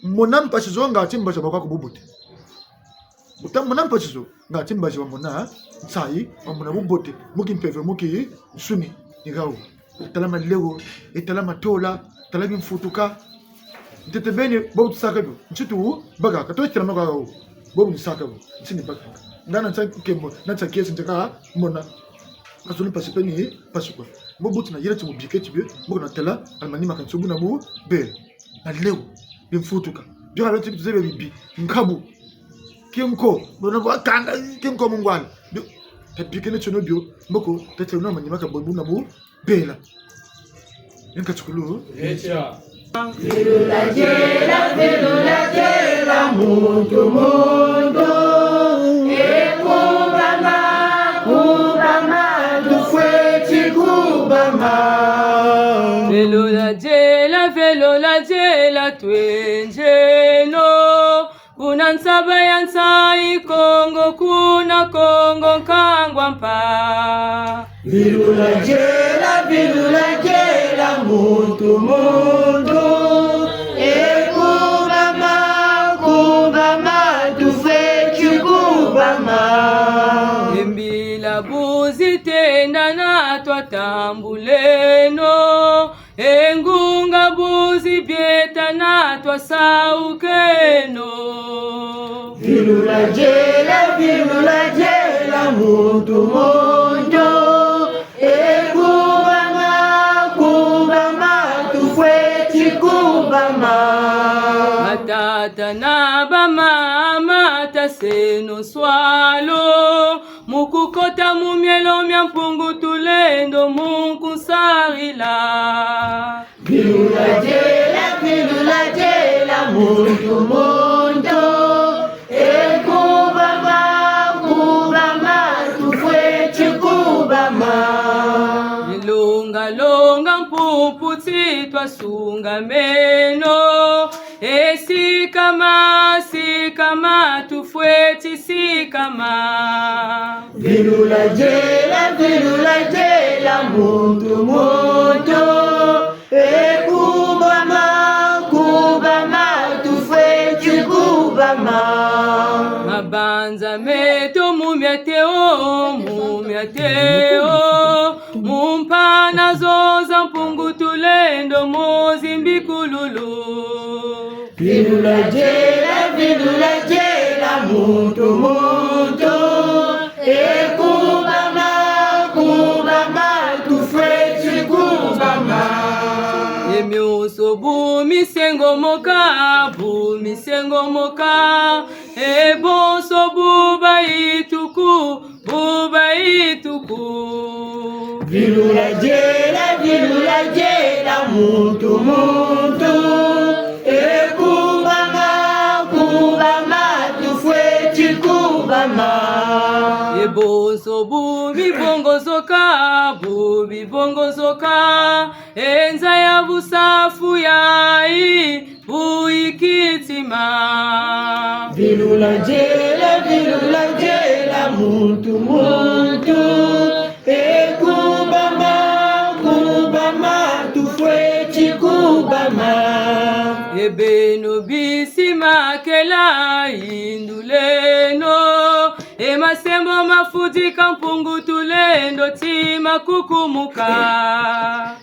mona mpasi zo ngati mbazi bakwa ku bubote. Wuta mona mpasi zo ngati mbazi bamona nsayi, bamona bubote. Mu kimpeve, mu kinsuni. Ni hawu. Tala malego, e tala matola, tala bimfutuka. Ntete beni, bobu tusaka bio. Nti tubaka, ka tuwa tala maka hawu. Bobu nisaka bo. Nti nibaka. Ngana nsa kembo, na nsa kiese nti ka mona. Ka zulu mpasi pe ni mpasi kwa. Mbo buti na yela ti mu biketi bio, mbo na tala, almani makansubu na mu bela. Na leo, bimfutuka. Bio ka bio ti bitu zebi bibi, nkabu. Kinko, mbo na bwa kanga, kinko mu ngwala. Bio, tabikene tiono bio, mbo ko, tatela na manima ka bobu na mu bela. Nka tukulu. Etia. Vilula diela, vilula diela, muntu, muntu. E kubama, kubama, tufweti kubama. Vilula diela, vilula diela, twenjeno. Kuna nsaba ya nsayi Kongo, kuna Kongo nkangwa mpa. Vilula diela, vilula diela, muntu, muntu. E kubama, kubama, tufweti kubama. E mbila bu zitendana twatambuleno. E ngunga bu zibietana twasaukeno. Vilula diela, vilula diela, muntu, muntu. E kubama, kubama, tufweti kubama. Batata na bamama, taseno nswalu. Mu kukota mu mielo mia Mpungu Tulendo mu kunsarila. Vilula diela, vilula diela, muntu, muntu. E kubama, kubama, tufweti kubama. Longa, longa, mpumpu ti twasungameno. E sikama, sikama, tufweti sikama. Vilula diela, vilula diela, muntu, muntu. E kubama, kubama, tufweti kubama. Mabanza meto mu miateo, mu miateo. Mu mpana zo za Mpungu Tulendo mu zimbikululu. Vilula diela, vilula diela, muntu, muntu. E kubama, kubama, tufweti kubama. E mionso bu misengomoka, bu misengomoka. E bonso bu bayituku, bu bayituku. Vilula diela, vilula diela, muntu, muntu. E kubama, kubama, tufweti kubama. E bonso bu bibongozoka, bu bibongozoka. E nza ya busafu yayi, bu yikitima. Vilula diela, vilula diela, muntu, muntu. E kubama, kubama, tufweti kubama. E beno bisi makela, yinduleno. E masembo mafudika Mpungu Tulendo ti makukumuka.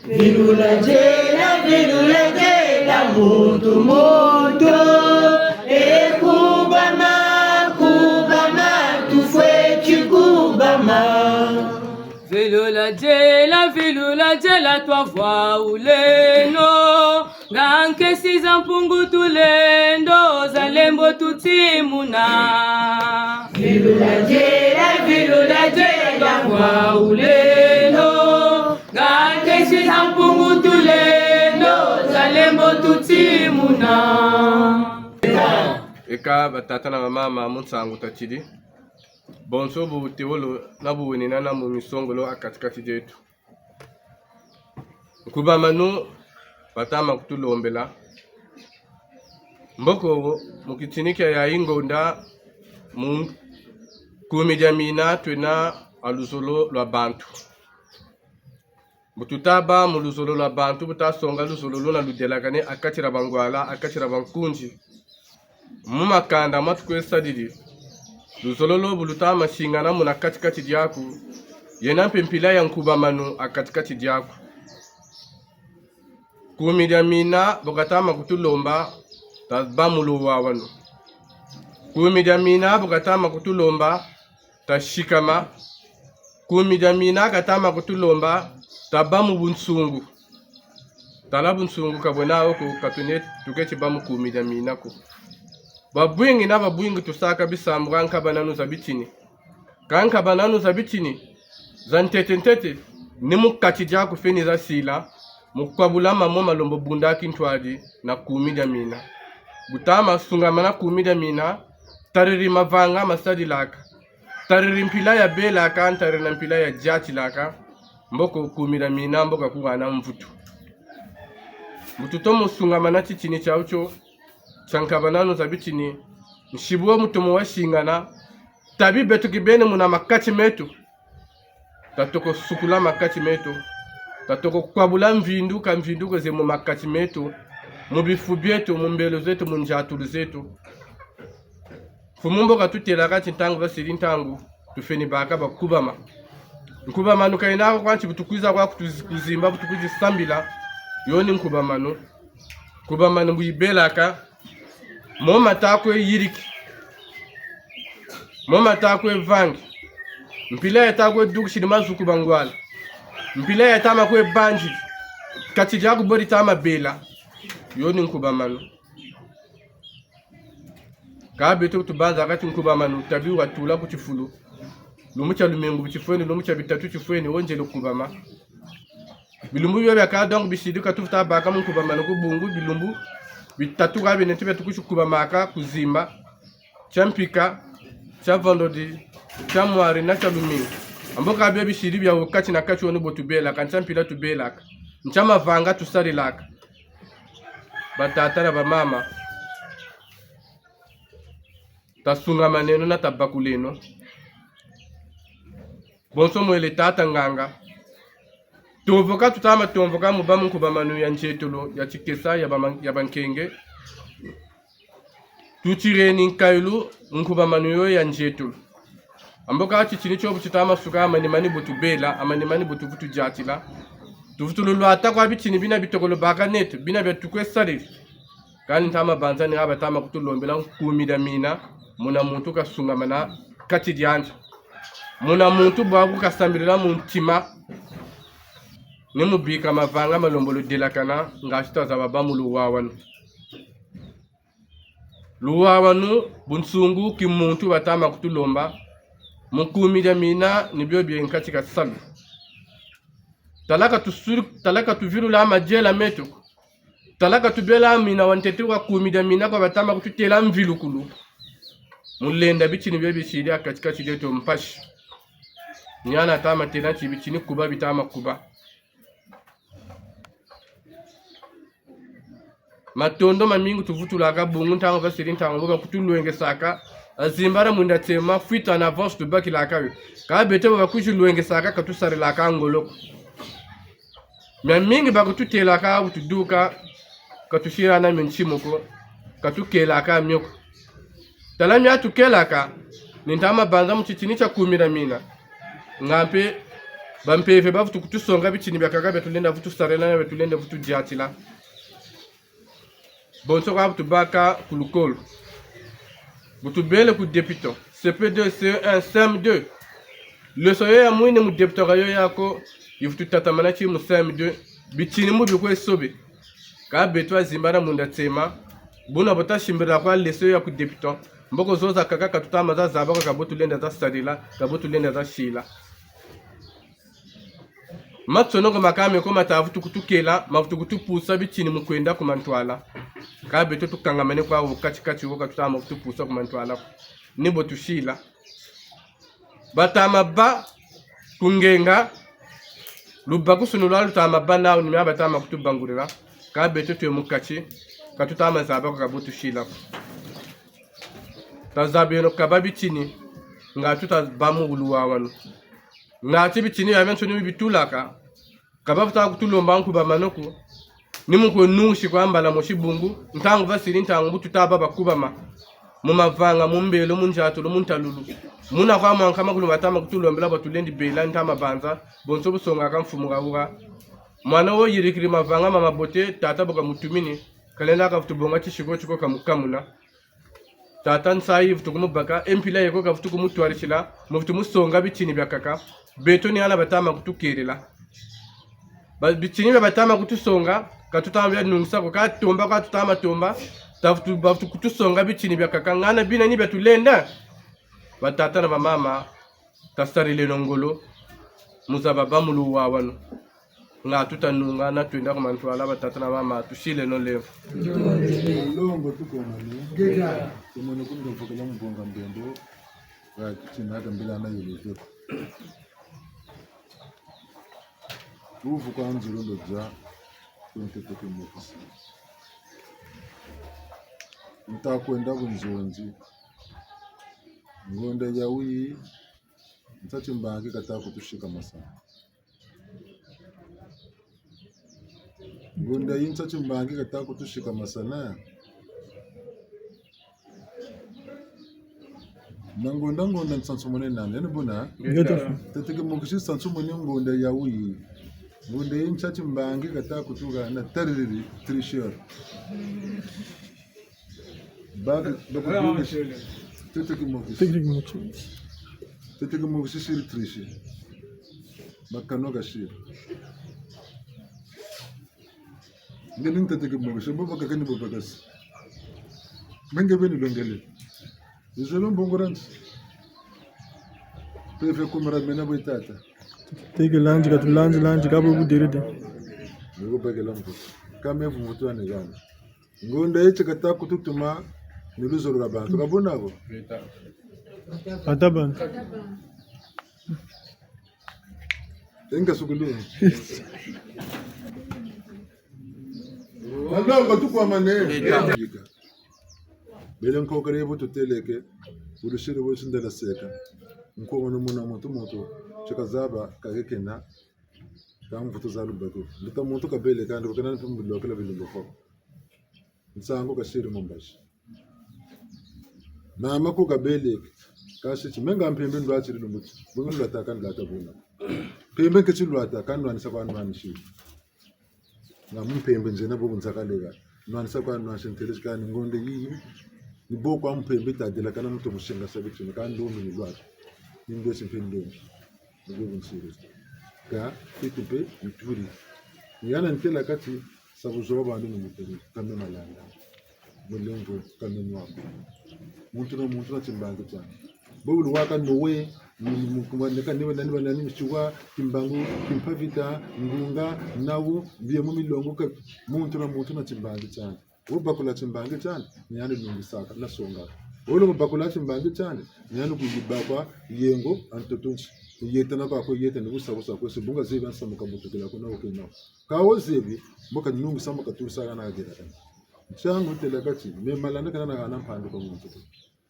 Vilula diela, vilula diela, Muntu muntu, e kubama, kubama, tufweti kubama. Vilula diela, vilula diela, twavwahuleno. Nga nkesi za Mpungu Tulendo, za lembo tutimuna. Vilula diela, vilula diela, twavwahuleno. Nga nkesi za Mpungu Tulendo, za lembo tutimuna. Eka batata na bamama, mu nsangu tatiri. Bonso bu tewolo na bu wenina na mu misongolo a katikati dieto. Nkubamanu batama kutulombela. Mboko mu kitini kia yayi ngonda mu kumi dia mina twena a luzolo lwa bantu. Bu tuta bâ mu luzolo lwa bantu, bu tuta songa luzolo luna ludelakane a kati dia bangwala, a kati dia bankunzi. Mu makanda ma tukwe sadidi, luzolo lo bu luta ma singana muna kati-kati diaku, yena mpe mpila ya nkubamanu a kati-kati diaku. Kumi dia mina bu kata ma kutulomba, tabâ mu luwawanu. Kumi dia mina bu kata ma kutulomba, tasikama. Kumi dia mina kata ma kutulomba, tabâ mu bunsungu. Tala bunsungu ka bwena wo ko, ka tune tuketi bâ mu kumi dia mina ko. Babwingi na babwingi tusaka bisambu ka nkabananu za bitini. Ka nkabananu za bitini, za ntete-ntete, ni mu kati diaku feni za sila, mu kwabula mamo malembo bunda kintwadi na kumi dia mina. Bu tama sungamana kumi dia mina, tariri mavanga masadilaka. Tariri mpila ya belaka, tariri na mpila ya diatilaka, mboko kumi dia mina, mboko kuhana mvutu. Bu tutomo sungamana titini tiawu tio, tia nkabananu za bitini, nsibu wa mutomo wa singana, tabi beto kibeni muna makati meto. Tatoko sukula makati meto. Tatoko kwabula mvindu ka mvindu ko ze mu makati meto, mu bifu bieto, mu mbelo zeto, mu ndiatulu zeto. Mfumu mbo katutelaka ti ntangu basiri ntangu, tufweni baka bakubama. Nkubamanu ka yena ko kwa nti bu tukwiza kwa kutuzi-, kuzimba, bu tukwizi sambila, yo ni nkubamanu. Nkubamanu bu yibelaka, mo mata kwe yiriki. Mo mata kwe vangi. Mpila yata kwe dukisiri mazuku bangwala. Mpila yatama kwe banzi. Kati diaku bo ditama bela. Yo ni nkubamanu. Ka beto tubanzaka ti nkubamanu, tabi watula ku tifulu. Lumbu tia lumingu bu tifweni, lumbu tia bitatu tifweni, wo nzele kubama. Bilumbu bio biakaka donc bisiri ka tuvutu baka mu nkubamanu ko, bungu bilumbu bitatu ka bine ti bia tukwizi kubamaka kuzimba. Tia mpika, tia vendredi, tia mwari na tia lumingu. Ambo ka bio bisiri bia wo kati na kati wo ni bo tubelaka, ntia mpila tubelaka, ntia mavanga tusarilaka. Batata na bamama, tasungamaneno na tabakuleno. Bonso mwele tata nganga. Tomvoka tutama tomvoka mu bâ mu nkubamanu ya nzietolo, ya tikesa, ya bama-, ya bankenge. Tutireni nkayilu nkubamanu yo ya nzietolo. Ambo ka titini tio bu titama suka, a mani mani bo tubela, a mani mani bo tuvutu diatila. Tuvutu lulwata kwa bitini bina bitokolo baka neto, bina bia tukwe sarila. Kani ntama banza ni ha batama kutulombela nkumi dia mina, muna muntu kasungamana kati diandi. Muna muntu bwabu kasambilila mu ntima, ni mu bika mavanga malembolo delakana, nga ti tazaba bâ mu luwawanu. Luwawanu, bunsungu, kimuntu batama kutulomba, mu nkumi dia mina, ni bio bie nkatika salu. Tala ka tusuri-, tala ka tuvilula madiela meto. Tala ka tubela mina wa ntete wa kumi dia mina kwa batama kututela mvilukulu. Mu lenda bitini bie bisiri a kati-kati dieto mpasi. Ni hana tama tela ti bitini kuba bitama kuba. Matondo mamingi tuvutulaka bungu ntangu basiri ntangu bo bakutulwengesaka. Azimbara mwinda tema, fuite en avance tubakilaka yo. Ka beto bo bakwizi lwengesaka ka tusarilaka ngolo ko. Miamingi bakututelaka bu tuduka, ka tusira na mio ntima ko, ka tukelaka mio ko. Tala mia tukelaka, ni ntama banza mu titini tia kumi dia mina. Nga mpe, bampeve bavutu kutusonga bitini biakaka bia tulenda vutu sarila na bia tulenda vutu diatila. Bonso kwa bu tubâka ku lukolo. Bu tubele ku débutant, C P deux, C E un, C M deux. Leçon yo ya mwini mu débutant ka yo ya ko, yi vutu tatamana ti mu C M deux. Bitini mu bikwe sobe. Kâ beto azimbana munda tsema. Buna bu tasimbila kwa leçon yo ya ku débutant. Mboko zo zakaka ka tuta ma za zaba ko, ka bo tulenda za sarila, ka bo tulenda za sila. Matsonoko makame ko mata vutu kutukela, ma vutu kutupusa bitini mu kwenda ku mantwala. Kâ beto tukangamane kwa wo kati-kati wo, ka tuta ma kutupusa ku mantwala. Ni bo tusila. Bata ma bâ ku ngenga, lubakusunu lwa luta ma bâ nawu ni mia bata ma kutubangulila. Kâ beto twe mu kati, ka tuta ma zaba ko, ka bo tusila ko. Tazabeno kaba bitini, nga tuta bâ mu wulu wawanu. Nga ti bitini biabiansoni bi bitulaka, ka ba vuta kutulomba nkubamano ko, ni mu kwe nungisi kwa mbala mosi bungu, ntangu basiri ntangu bu tuta bâ bakubama. Mu mavanga, mu mbelo, mu nziatulu, mu ntalulu. Muna kwa mwankama kulu bata ma kutulombela bwa tulendi bela nta mabanza, bonso bu songaka mfumu Hawuha. Mwana wo yirikiri mavanga ma mabote, tata bu kamutumini, kalenda ka vutu bonga tisiko tiko kamukamuna. Tata nsayi vutu kumubaka, e mpila ye ko ka vutu kumutwarisila, mu vutu musonga bitini biakaka. Beto ni hana bata ma kutukelela. Ba, bitini bia bata ma kutusonga, ka tuta ma bia nungisa ko, kâ tomba kwa tuta ma tomba, ta vutu, ba vutu kutusonga bitini biakaka. Ngana bina ni bia tulenda. Batata na bamama, tasarileno ngolo, mu zaba bâ mu wulu wawanu. Nga tuta nunga, na twenda ku mantwala, batata na bamama, tusileno lemvo. Longo tukomane. Ngeta. Tumone kuni kavukila mu bonga mbembo. Wa kitina ka mbila na yulu teko. Kuvu kwa nzulu ndo dia, ku ntete kimokisi. Nta kwenda ku nzonzi. Ngonda ya wuyi, nsa timbangi kata kutusika masana. Ngonda yi nsa timbangi kata kutusika masana. Na ngonda, ngonda nsansu mone nani, yani buna? Ngeta. Tete kimokisi nsansu mone ngonda ya wuyi. Ngonda yi nsa timbangi kata kutuhana, tariri, tricheur. Ba, ba kudunga. Tete kimokisi. Tete kimokisi. Tete kimokisi siri tricher. Makano kasiri. Nge ni ntete kimokisi, mbo bakaka ni bo bakasi. Me nge beni lwengele. Izolo mbongo randi. Pepe kumara mena bwe tata. Teke landi, ka tu landi, landi, ka bwe bu derede. Ni ko bakela mvutu. Ka me mvutu ane gana. Ngonda yi ti kata kututuma ni luzolo lwa bantu. Ka buna ko? Ata bantu. Enga sukulu. Malongo tukwamane. Bele nkokere bu tuteleke. Bu lusiri bu sindala seka. Nkombo ni muna muntu muntu. Ti kazaba kakekena. Ka mvutu za lubatu. Luta muntu kabele kandi bu kena ni mpe mu bilokela bilumbu ko. Nsangu kasiri mu mbazi. Mama ku kabeleke, kasi ti, me nga mpembe ndwatiri lumbu ti, bungu lwata ka ndwata buna. Mpembe nketi lwata, ka nwanisa kwa nwanisi. Nga mu mpembe nzena bobu nzakalega, nwanisa kwa nwanisi ntelezi kani ngonda yiyi, ni bo kwa mpembe tadelakana mu to musenga sa bitini, ka ndombi ni lwata. Ni ndwesi mpe ndombi. Ni bobu nsiri. Ka, beto mpe, nturi. Ni hana ntela kati, sa buzoba bandi ni muturi, ka me malanda. Mulemvo, ka me nwa ko. Muntu na muntu na timbangi tiandi. Bobu luwaka Noe, mu, mu, mu, kumaneka niba, nani ba, nani misiwa, timbangu, timpavita, ngunga, nawu, bie mu milongo ka, muntu na muntu na timbangi tiandi. Wo bakula timbangi tiandi, ni yandi nungisaka, na songaka. Wo lo bakula timbangi tiandi, ni yandi kuyibakwa yengo, a ntoto nsi. Kuyetana kwa ko yetana, busa busa ko, si bunga zebi a nsamu kabutukila ko na wo kena ko. Ka wo zebi, mbo kanungisa, mbo katurisaka na kadelakana. Ntiangu ntela kati, me malanda ka nahana mpandu kwa muntu ko.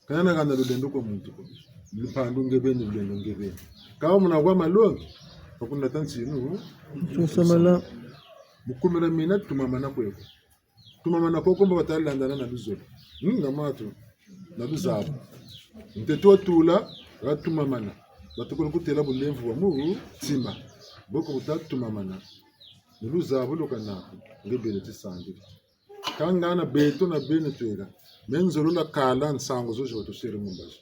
Ka nahana lulendo kwa muntu ko. Mpandu nge beni, lulendo nge beni. Ka wo muna kwa malongi, ka kunata ntinu. Tusamala. Mu kumira mina tumamana kwe ko. Tumamana koko mbo bata landana na luzolo. Hmm, na matu, na luzabu. Ntete watula, watumamana. Batukulu kutela bulemvu bwa mu ntima. Boko buta tumamana. Ni luzabu lukanaku, nge bele tisangiri. Kâ ngana beto na beno tweka. Me nzololo kala nsangu zozo batusiri mu mbazi.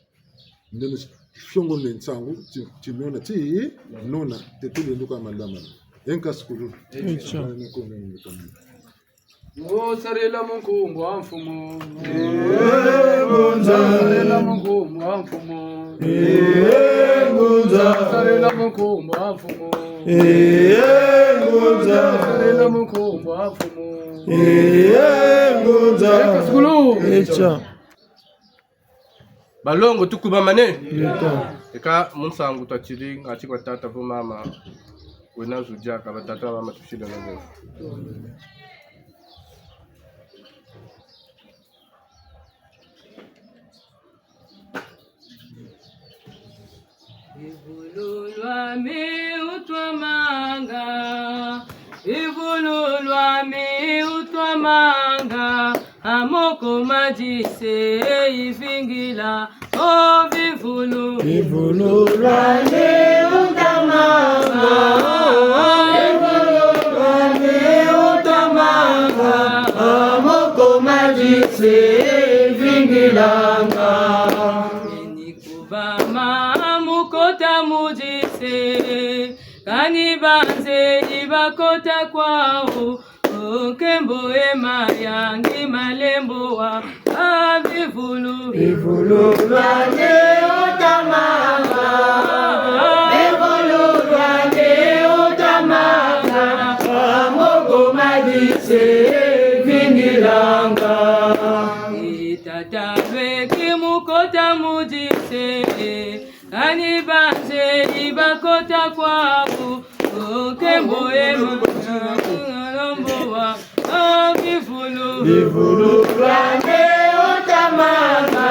Ndeno fiongo ne nsangu, ti, tinona, tinona, te tulenduka malama. Enka sukulu. Echa. Nkono nkono. Ngo sarila mu nkumbu a mfumu. Eh, ngunza. Sarila mu nkumbu a mfumu. Eh, ngunza. Sarila mu nkumbu a mfumu. Eh, ngunza. Sarila mu nkumbu a mfumu. Eh, ngunza. Enka sukulu. Echa. Balongo, tukubamane. Yeta. Eka mu nsangu twatiri, ngati kwa tata, vo mama, wena zu diaka, batata, mama, tusila na vo. Bivulu lwami utwamanga, bivulu lwami utwamanga, a moko ma dise ivingila, o bivulu. Bivulu lwami utwamanga, bivulu lwami utwamanga, a moko ma dise ivingilanga. Kubama mu kota mu dise, kani banzeri bakota kwawu, o nkembo e mayangi malembo wa, a bivulu. Bivulu lwani utamanga, bivulu lwani utamanga, a moko ma dise vingilanga. Tata lweki mu kota mu dise, kani banzeri bakota kwawu, o nkembo e malembo wa, a bivulu. Bivulu lwani utamanga,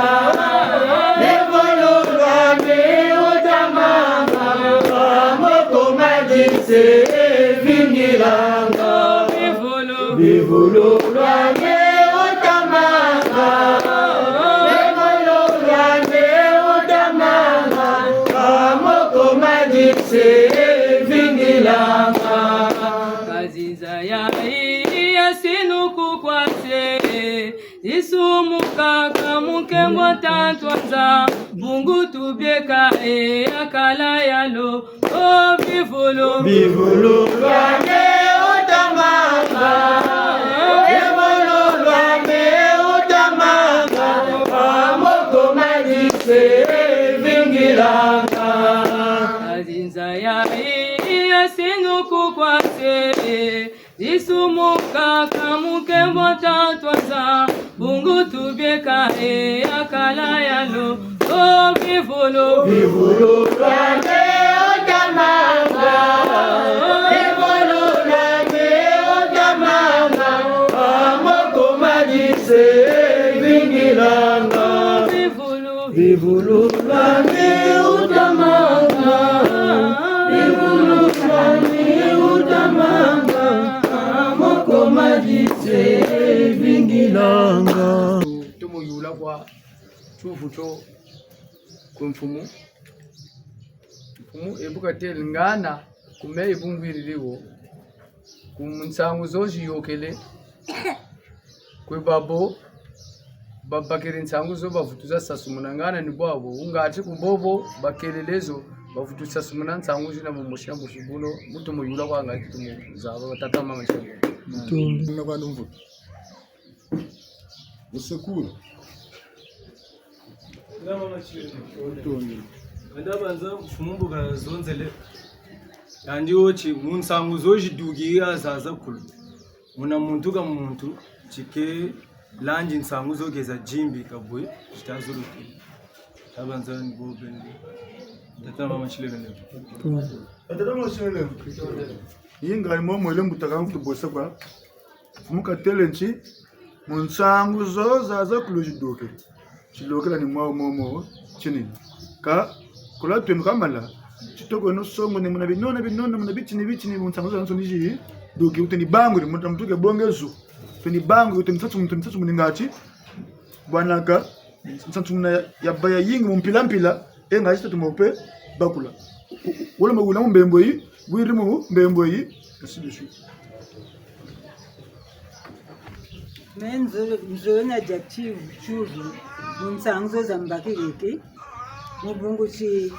bivulu lwani utamanga, a moko ma dise vingilanga. Bivulu. Bivulu lwani utamanga, bivulu lwani utamanga, a moko ma dise vingilanga. Kazinza yayi ya sinuku kwa se, disumukaka mu nkembo ntantu a Nza, bungu tubieka e ya kala ya lo. O bivulu. Bivulu lwani utamanga, bivulu lwani utamanga, a moko ma dise vingilanga. Kazinza yayi ya sinuku kwa se, disumukaka mu nkembo ntantu a Nza, bungu tubieka e ya kala ya lo. O bivulu. Bivulu lwani utamanga, bivulu lwani utamanga, a moko ma dise vingilanga. Bivulu. Bivulu lwani utamanga, bivulu lwani utamanga, a moko ma dise vingilanga. Tumu yula kwa tiyuvu tio ku mfumu. Mfumu e bu katêle ngana ku me e bu ngwiriri wo. Ku nsangu zo ziyôkele, kwe babo babakiri nsangu zo bavutu za sasumuna ngana ni bwabo, ngati ku bobo bakelele zo, bavutu sasumuna nsangu zina mu mosi na mosi buno, mu tumu yula kwa ngati tumu zaba, batata, mama, nsangu. Matondo. Muna kwa lumvu. Musekura. Matondo. Kanda banza mfumu mbuka zonzele. Yandi wo ti, mu nsangu zo zidukiri zaza kulu, muna muntu ka muntu, ti ke landi nsangu zo keza dimbi kabwe, zita zolo ke. Tabanza ni bo bende. Tata, mama, nsilele. Tata, mama, nsilele. Yinga ni momo ile mbuta ka nkutu bosa kwa. Mfumu katêle nti, mu nsangu zo zaza kulu zidukiri. Tilokela ni mwa momo tini. Ka, kula twenu kamala, titoko no songo ni muna binona, binona, muna bitini, bitini, mu nsangu zazansoni zidukiri, wuteni banguri, muntu ke bonga zu. Wuteni banguri, wuteni nsatu, wuteni nsatu, muni ngati. Bwanaka, nsatu muna ya, ya baya yingi mu mpila mpila, e ngati tatu mo pe bakula. Wala mawula mu mbembo yi, wiri mu mbembo yi, ainsi de suite. Mais nzo, nzo na dia ti, tiuvu, mu nsangu zo za mbakileke, mu bungu ti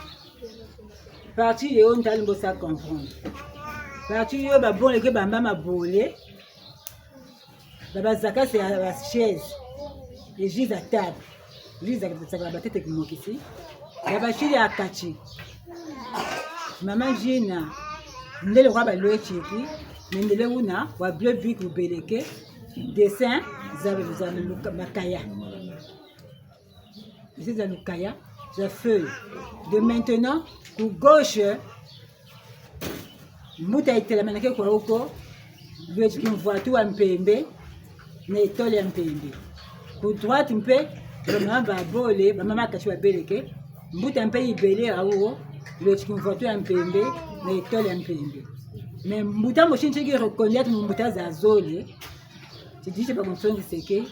parti yo ntalembo sa comprendre. Parti yo babonleke bamba mabole, babazakase ya ba chaise, et juge à table. Juge za, za, za batete kimokisi. Babasiri ya kati. Mama Gina, mundele kwa balwetiki, mundele wuna, wa bleu bic wubeleke, dessin za, za luka-, makaya. Dessin za lukaya, za feuille. De maintenant, ku gauche, mbuta yitelemaneke kwa oko, lweti kimvwatu wa mpembe, na etole ya mpembe. Ku droite mpe, bamama babole, bamama kati babeleke, mbuta mpe yibele awo, lweti kimvwatu ya mpembe, na etole ya mpembe. Mais mbuta mosi nti ki reconnaître mu mbuta za zole, ti disi bakunsongiseke,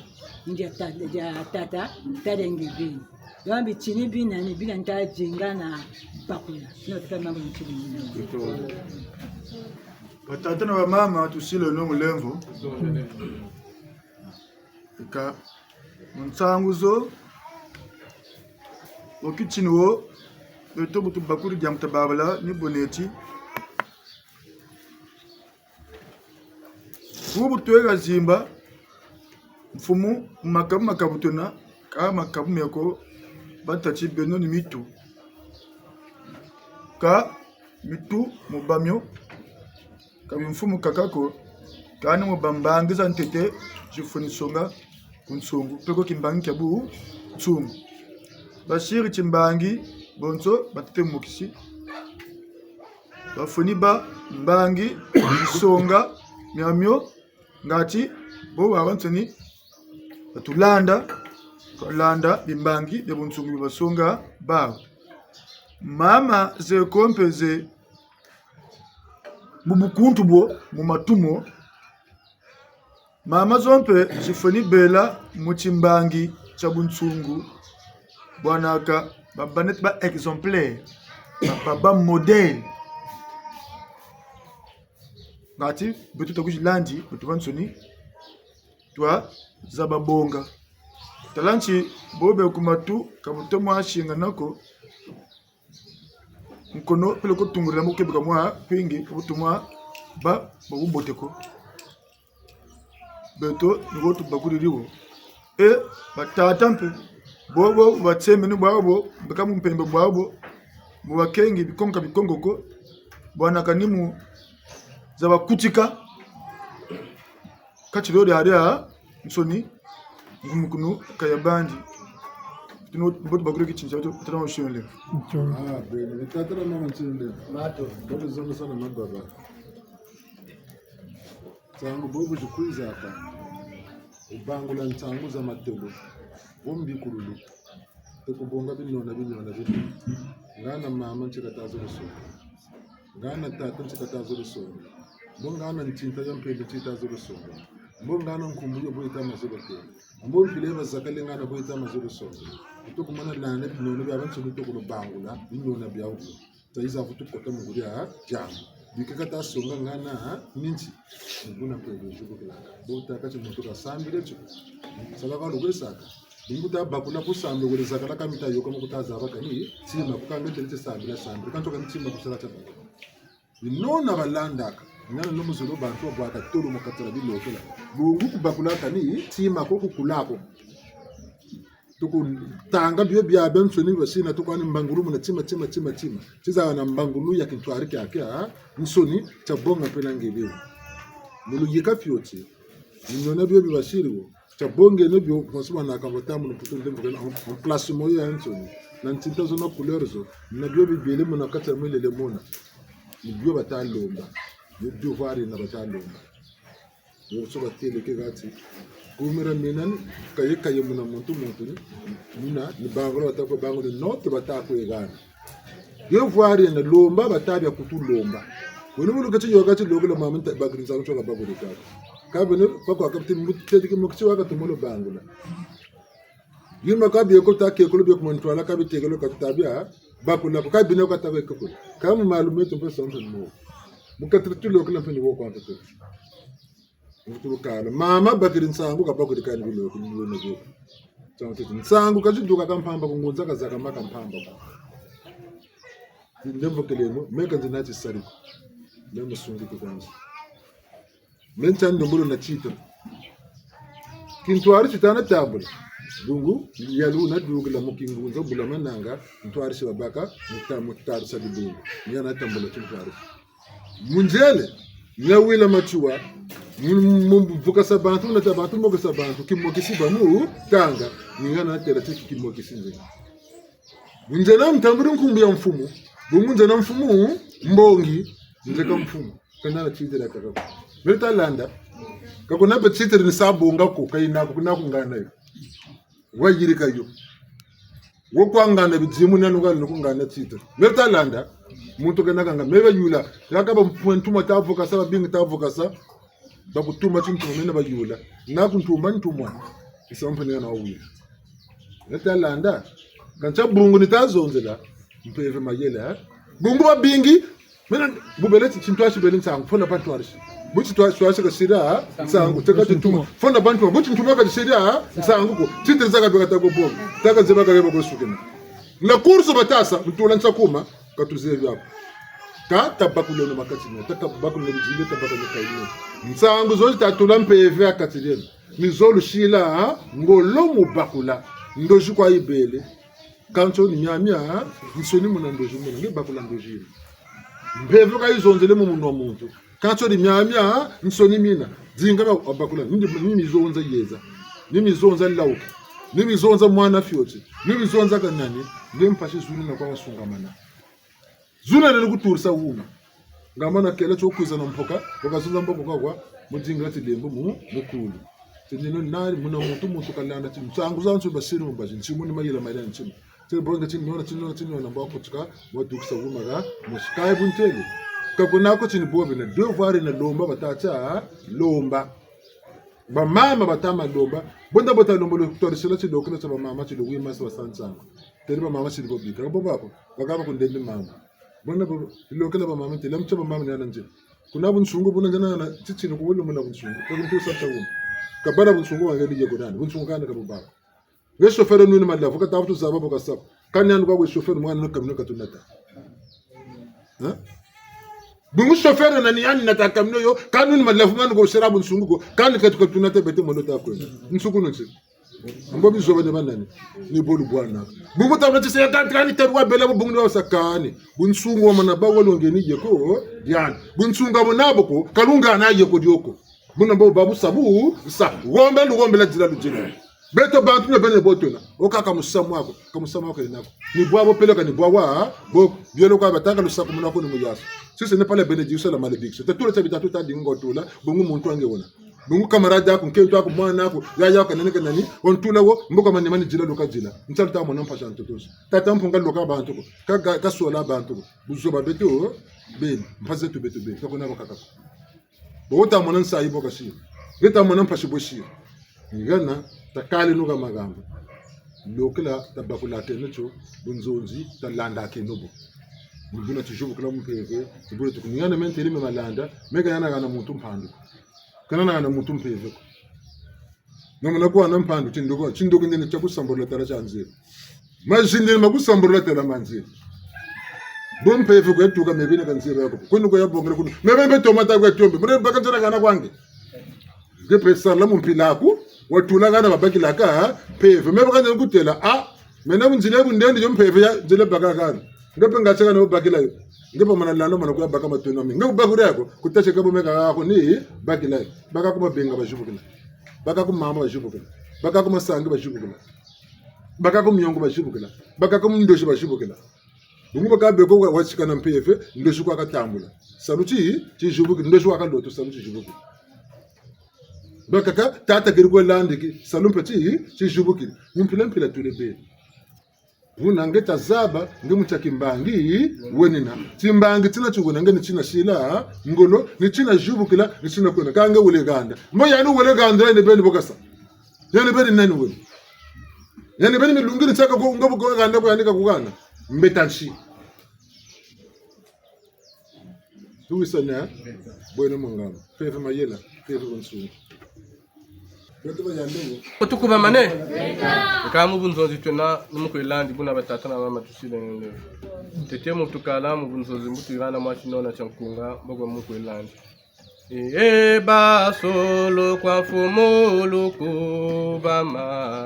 ndia ta-, ndia tata, tata ngebeni. Donc bitini bina ni bina nta dinga na bakula. Sino tata mambo ntini bina. Batata na bamama, tusileno mulemvo. Eka, mu nsangu zo, wo kitini wo, beto bu tubakuri dia muta babala, ni boneti. Bubu tweka zimba, mfumu, makabu makabu tuna, ka makabu meko, batati beno ni mitu. Ka mitu mu bamio, ka bimfumu kaka ko, kani mu bambangi za ntete, zifweni songa ku nsungu, peko kimbangi kia bunsungu. Basiri timbangi, bonso batete mukisi. Bafweni ba mbangi, bisonga miamio, ngati bo babansoni batulanda, twalanda bimbangi bia bunsungu bia basonga bawu. Mama ze ko mpe ze mu bukuntu bo, mu matu mo, mama zo mpe zifweni bela mu timbangi tia bunsungu. Bwanaka, baba neti ba exemplaire, ba, ba, ba modèle. Ngati beto twakwizi landi, beto bansoni twazaba bonga. Tala nti bo be ku matu, ka butomo singana ko, nkono peleko tungurila mu kebeka mwa kwingi, ka butomo ba, ba bubote ko. Beto, ni wo tubakuriri wo. E, batata mpe, bobo, batsemeni bwabo, mbeka mu mpembe bwabo, bu bakengi bikonka bikongo ko, bwanaka ni mu za bakutika, kati lo diadia, nsoni, ngumukunu, kaya bandi. Tino, bo tubakuriri kitini tia, tino, tino, nsoni. Ah, bene, ni tata na mama nsoni. Mato. Bo tuzonga sana mababa. Nsangu bobu zikwizaka, wubangula nsangu za matolo, bo mbikululu, te kubonga binona, binona, binona. Ngana mama nti kata zolo songa. Ngana tata nti kata zolo songa. Mbo ngana ntinta ya mpembe nti kata zolo songa. Mbo ngana nkumbu yo bo yita ma zolo têla. Mbo mpila ya bazakale ngana bo yita ma zolo songa. Tutokumana landa binona bia bantu, tutokulubangula binona biawu. Tayiza vutu kota mu nguri ya diambu. Bika kata songa ngana, ninti. Ni buna mpe buzubukilaka. Bo taka ti muntu kasambile tio. Sala ka lukwesaka. Bungu ta bakula ku sambila kule zakala ka mita yoka mu kuta zaba kani tima, ku kanga tele ti sambila, sambila. Kanto kani tima ku sala tia bakula. Binona balandaka. Ngana no mu zulu bantu babwaka tolo mu katala bilokela. Bungu ku bakula kani tima ko, ku kula ko. Tukutanga bio biabiansoni basina, tukwani mbangulu muna tima, tima, tima, tima. Tizaba na mbangulu ya kintwari kiakiansoni, nsoni, tia bonga mpe na nge bio. Mu luyika fioti, binona bio bi basiri wo, tia bongeno bio, konso bana kamba ta mu luputu ndembo kena, en, en place moyo yansoni. Na ntinta zo na couleur zo, na bio bibele muna kati ya mwelele mona. Ni bio bata lomba. Ni devoir na bata lomba. Bonso batêle ke kati. Kumira mina ni, kaye, kaye muna muntu, muntu ni, mina, ni bangula bata kwe bangula, ni note bata kwe gana. Devoir yena lomba, bata bia kutu lomba. Wene mulu kati yo kati lokula mama nta bakuri nsangu tio ka bakuri kati. Ka bene, bakwa kapti mbuti teti ki mukiti wa kati mulu bangula. Bima ka bie ko ta kekolo bie ku mantwala ka bitekelo ka ta bia bakula ko, ka bine ko ka ta kekolo. Ka mu malu meto mpe sonso ni mo. Mu kati tulokela mpe ni wo kwa mpe. Vutulukala. Mama bakiri nsangu, kabakiri kani bilo, ku bilo na bilo. Tsangu tete. Nsangu kaziduka ka mpamba ko, ngunza kazaka ma ka mpamba ko. Ndemvokeleno, meka nzina tisari ko. Ndemo sungi ku kwanza. Me ntia ndombolo na titre. Kintwari titana tambula. Bungu, yalu na dugila mu kingunza, bula mananga, ntwari si babaka, muta-, mutari sa dibungu. Ni yana tambula kintwari. Mu nzele, nia wila matiwa, mu, mu, mu vukasa bantu, mu nata bantu, mu vukasa bantu, kimokisi ba mu tanga, ni yana tela tiki kimokisi nzele. Bu nzena ntambuli nkumbu ya mfumu, bungu nzena mfumu, mbongi, nzeka mfumu, kana na titre ya kaka. Meri ta landa, ka kuna mpe titre ni sa bonga ko, ka yina ko, kuna ku ngana yo. Wayirika yo. Wo kwa ngana bidzimu nanu kali no ku ngana titre. Meri ta landa, muntu kena kanga, me bayula, yaka ba mpu-, ntumwa ta vukasa, babingi ta vukasa, bakutuma tintumwa, mena bayula. Na kuntumwa ntumwa, nsampe ni yana wawila. Meri ta landa, ka ntia bungu ni ta zonzela, mpeve mayela, eh? Bungu babingi, mena, bu bele ti-, tintwari tibele nsangu, fona bantwari. Bu tintwari, tintwari kasiri nsangu, teka tintuma. Fona bantwari, bu tintuma kasiri nsangu ko. Titre zaka beka ta ko bonga. Taka zeba ka keba ko sukina. Na kursu batasa, ntula nsa kuma, ka tuzebi ako. Ka tabakuleno makati na, ta tabakuleno bizile, tabakuleno kayi. Nsangu zo zi tatula mpeve ha kati dieno. Ni zo lusila, ha? Ngolo mu bakula. Ndozi kwa yibele. Kanso ni miamia, nsoni muna ndozi muna, nge bakula ndozi yina. Mpeve ka yizonzele mu munwa muntu. Kanso ni miamia, nsoni mina. Zinga na wabakula, ni, ni mizonza yeza. Ni mizonza lawuka. Ni mizonza mwana fioti. Ni mizonza kanani. Nge mpasi zulu na kwa wasungamana. Zuna lelo kuturisa wuma. Nga mana kela tio kwiza na mpoka, wakazunza mboka kwa kwa, mu dinga ti lembo mu, mu kulu. Ti nino nani, muna muntu, muntu kalanda ti, nsangu zansoni basiri mu mbazi, nsimu ni mayela mayela nsimu. Ti bonga ti nona, ti nona, ti nona, mbo kutuka, mbo dukisa wuma ga, mu sikayi buntele. Ka kuna ko ti ni bobe na devoir na lomba, batata, lomba. Bamama bata ma lomba, bonda bota lomba lo twarisila tilokela tia bamama ti lo wima sa basansango. Tele bamama ti lo bobika. Ka bo bako, bakaba kundende mama. Bonda bo, lokela bamama tele, mtia bamama ni ana nje. Kuna bunsungu buna njana na titini ku wulu muna bunsungu. Ka kuntu sa ta wuma. Kabala bunsungu wangeni ye kunani. Bunsungu kana ka bo bako. Nge chauffeur nuni malavu, ka tafutu zaba bo ka saba. Kani anu kwa we chauffeur mwana no camion katunata. Hein? Bungu chauffeur nani yani nata camion yo, kani nuni malavu mwana ko sera bunsungu ko, kani katu katunata beto mono ta kwenda. Nsuku nunsi. Mbo bizoba ni banani? Ni bo lubwana. Bungu tabula tise ya kani kani teru wa bela bo bungu ni wa sakani. Bunsungu wa mana ba walongeni yeko, diani. Bunsungu abo nabo ko, kalunga na yeko dioko. Buna bo babu sabu, sa, wombe lu wombe la dila lu dila. Beto bantu na bene bo twena. Wo kaka musamu wako, ka musamu wako yena ko. Ni bwa bo peleka ni bwa wa, bo, bielo kwa batanga lusakumunu ko ni muyasu. Si ce n'est pas la bénédiction, la malédiction. Ta tula tia bitatu ta dinga tula, bungu muntu wa nge wena. Bungu camarade aku, nkento aku, mwana aku, yaya aku, kanani kanani, wo ntula wo, mbo ka manima ni dila lu ka dila. Nsalu ta mona mpasi ntoto nsi. Tata Mpungu ka loka bantu ko, ka, ka, ka sola bantu ko. Buzoba beto, beni, mpasi zeto beto, beni. Ka kuna bakaka ko. Bo wuta mona nsayi bo kasiri. Nge ta mona mpasi bo siri. Ngana, takaleno ka magambo. Lokela tabakulakeno tio, bunzonzi talandakeno bo. Ni buna tizibukila mu mpeve, tibule tuku. Ni ngana me ntele me malanda, me ka nahana muntu mpandu ko. Ka nahana muntu mpeve ko. Na mona kuhana mpandu, tindoki, tindoki nene tia kusambulula tala tia nzila. Mazindile ma kusambulula tala ma nzila. Bo mpeve kwe tuka me bina ka nzila yako. Kunu kwe yabongela kunu. Me bembe toma ta kwe tiombe. Mune baka nzila kana kwa nge. Nge mpe sala mu mpila aku. Watula kana babakilaka, ha? Mpeve. Me baka nzila kutela, ah. Mena mu nzila ya bundendi yo mpeve ya, nzila baka kana. Nge mpe nga tieka na bakila yo. Nge mpe mana landa mana kuya baka matono mi. Nge bakuri yako, kutacheka bo meka kako ni bakila yo. Baka ku mabenga bazibukila. Baka ku mamba bazibukila. Baka ku masangi bazibukila. Baka ku miongo bazibukila. Baka ku ndozi bazibukila. Bungu baka beko wa, wasikana mpeve, ndozi kwa katambula. Salu ti, tizibukila, ndozi kwa kaloto, salu tizibukila. Bakaka, tata keri kwe landiki, salu mpe ti, tizibukila. Ni mpila mpila tule beni. Buna nge ta zaba, nge mu tia kimbangi wenina. Timbangi tina tiwena nge ni tina sila ngolo, ni tina zibukila, ni tina kwena. Ka nge wele ganda. Mbo yani wele ganda, yani beni bo kasa. Yani beni nani wena? Yani beni milungi ni tiaka ko, nga bu ko ganda ko yani ka kugana. Mbeta nsi. Tuwisane, eh? Bwena mu ngamba. Mpeve mayela. Tukubamane. Ka mu bunzonzi twena, ni mu kwe landi, buna batata na bamama tusile nene. Ntete mu tukala mu bunzonzi mbutu irana mwa tinona tia nkunga, mboko mu kwe landi. E, e, basolo kwa mfumu lukubama,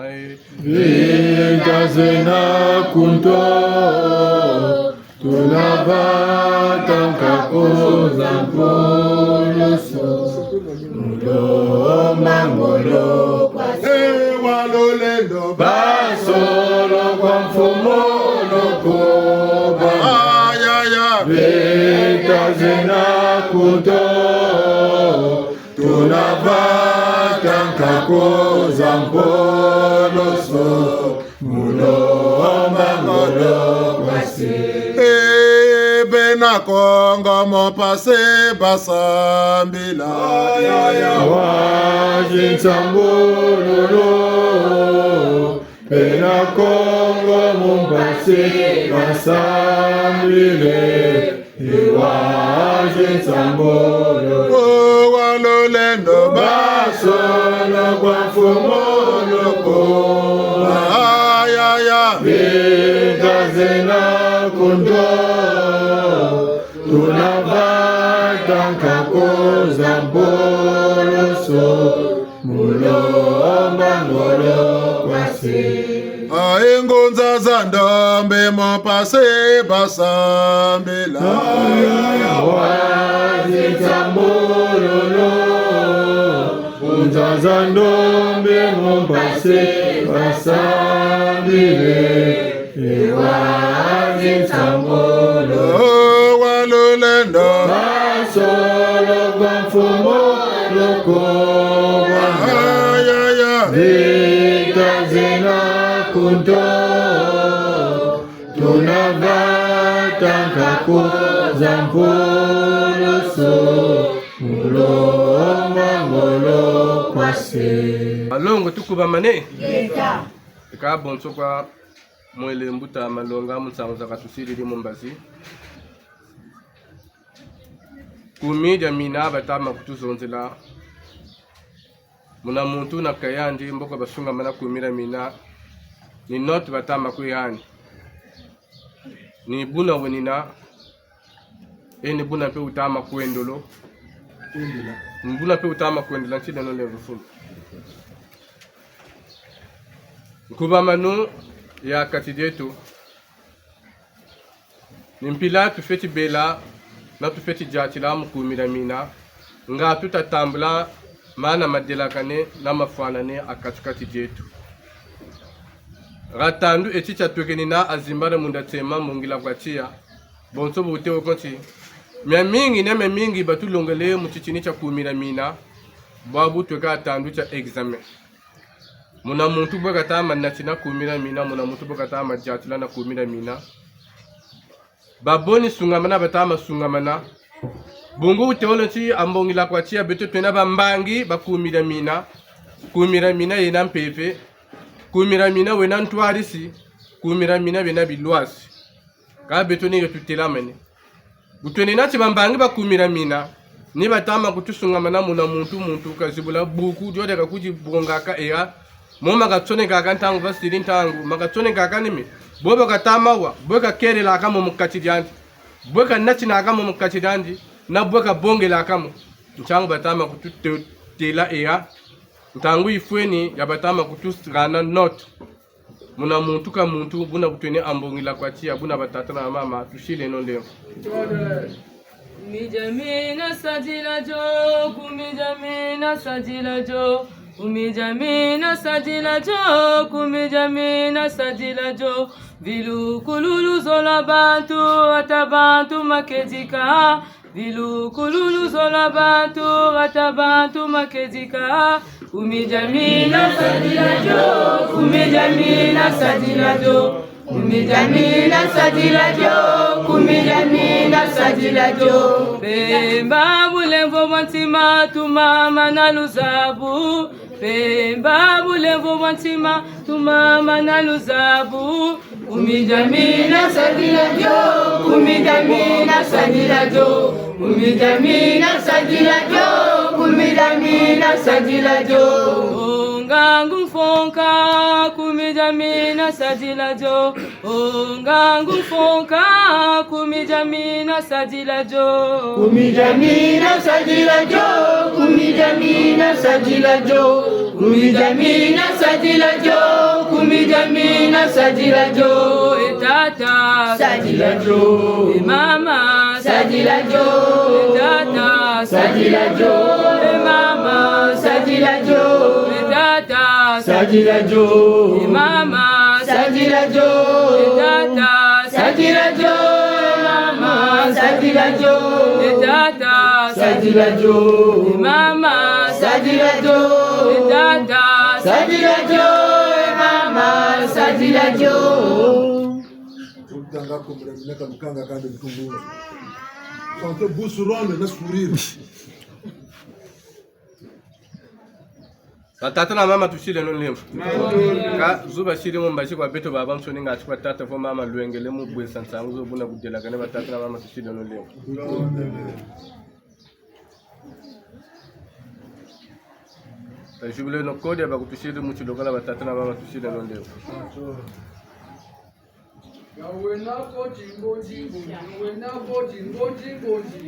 e. Vita zena ku nto, tuna vata nkaku za mpoloso, mu lomba ngolo kwa se. E, wa lulendo, basolo kwa mfumu lukubama. Ay, ay, ay. Vita zena ku nto, tuna vata nkaku za mpoloso, mu lomba ngolo kwa se. E, bena Kongo mu mpasi basambila. Ay, ay, ay. Wa zi nsambululu. Bena Kongo mu mpasi basambile, e wa zi nsambululu. O wa lulendo, basolo kwa mfumu lukubama. Ay, ay, ay. Vita zena ku nto, tuna vata nkaku za mpoloso, mu lomba ngolo kwa se. A, e ngunza za ndombe mu mpasi basambila. Ay, ay, ay. Wa zi nsambululu. Ngunza za ndombe mu mpasi basambile. E wa zi nsambululu. O wa lulendo. Basolo kwa mfumu lukubama. Ay, ay, ay. Vita zena ku nto, tuna vata nkaku za mpoloso, mu lomba ngolo kwa se. Balongo, tukubamane. Leta. Eka bonso kwa mwele mbuta malonga mu nsangu za katusilili mu mbazi. Kumi dia mina batama kutuzonzela. Muna muntu na kayandi, mboko basungamana kumi dia mina. Ni note batama kwe yani. Ni buna wenina, e ni buna mpe wutama kwendolo. Kwendela. Ni buna mpe wutama kwendela, nti deno le mfumu. Nkubamanu ya kati dieto. Ni mpila tufweti bela, na tufweti diatila mu kumi dia mina, nga tuta tambula mana madelakane na mafwanane a kati-kati dieto. Nga tandu eti tia twekeni na azimbana munda tsema mu ngila kwa tiya, bonso bu wute wo ko nti, miamingi na miamingi batulongele mu titini tia kumi dia mina, bwabu tweka tandu tia examen. Muna muntu bwe katama natina kumi dia mina, muna muntu bwe katama diatila na kumi dia mina. Baboni sungamana, batama sungamana. Bungu wutele nti a mbongila kwa tiya beto twena bambangi ba kumi dia mina. Kumi dia mina yena mpeve. Kumi dia mina wena ntwarisi. Kumi dia mina bena bilwasi. Ka beto ni yo tutelamene. Bu twena nati bambangi ba kumi dia mina, ni batama kutusungamana muna muntu, muntu kazibula buku, dio dia kakudibongaka eya. Mo ma katsonekaka ntangu basiri ntangu, ma katsonekaka ni mi. Bwe ba katama wa, bwe kakelelaka mo mu kati diandi. Bwe kanatinaka mo mu kati diandi, na bwe kabongelaka mo. Ntangu batama kututela eya. Ntangu yifweni ya batama kutuhana note. Muna muntu ka muntu, buna bu twena a mbongila kwa tiya, buna batata na mama, tusileno ndemvo. Kumi dia mina sadila dio, kumi dia mina sadila dio, kumi dia mina sadila dio, kumi dia mina sadila dio. Vilukululu zola bantu, ata bantu makedika. Vilukululu zola bantu, ata bantu makedika. Kumi dia mina sadila dio, kumi dia mina sadila dio, kumi dia mina sadila dio, kumi dia mina sadila dio. Pemba bulemvo bwa ntima, tumama na luzabu. Pemba bulemvo bwa ntima, tumama na luzabu. Kumi dia mina sadila dio, kumi dia mina sadila dio, kumi dia mina sadila dio, Kumi dia mina sadila dio. O ngangu mfonka, kumi dia mina sadila dio. O ngangu mfonka, kumi dia mina sadila dio. Kumi dia mina sadila dio, kumi dia mina sadila dio. Kumi dia mina sadila dio, kumi dia mina sadila dio. E tata, sadila dio. E mama, sadila dio. E tata, sadila dio. E mama, sadila dio. E tata, sadila dio. E mama, sadila dio. E tata, sadila dio. E mama, sadila dio. E tata, sadila dio. E mama, sadila dio. E tata, sadila dio. E mama, sadila dio. Tanga kumra mina kamkanga kandi mtungu. Sante busu ronde na sourire. Batata na mama, tusileno lemvo. Ka zuba siri mu mbazi kwa beto babansoni, ngati kwa tata vo mama lwengele mu bwesa nsangu zo buna kudelakane. Batata na mama, tusileno lemvo. Tazibuleno kodi ya bakutusiri mu tilokala, batata na mama, tusileno lemvo.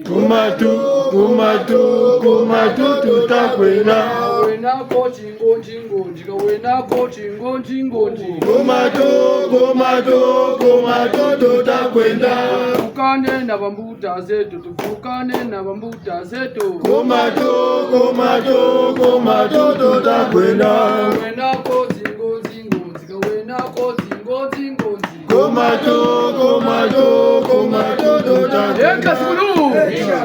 Ku matu, ku matu, ku matu tutakwenda. Ku matu, ku matu, ku matu tutakwenda. Tuvukane na bambuta zeto, tuvukane na bambuta zeto. Ku matu, ku matu, ku matu tutakwenda. Ku matu, ku matu, ku matu tutakwenda.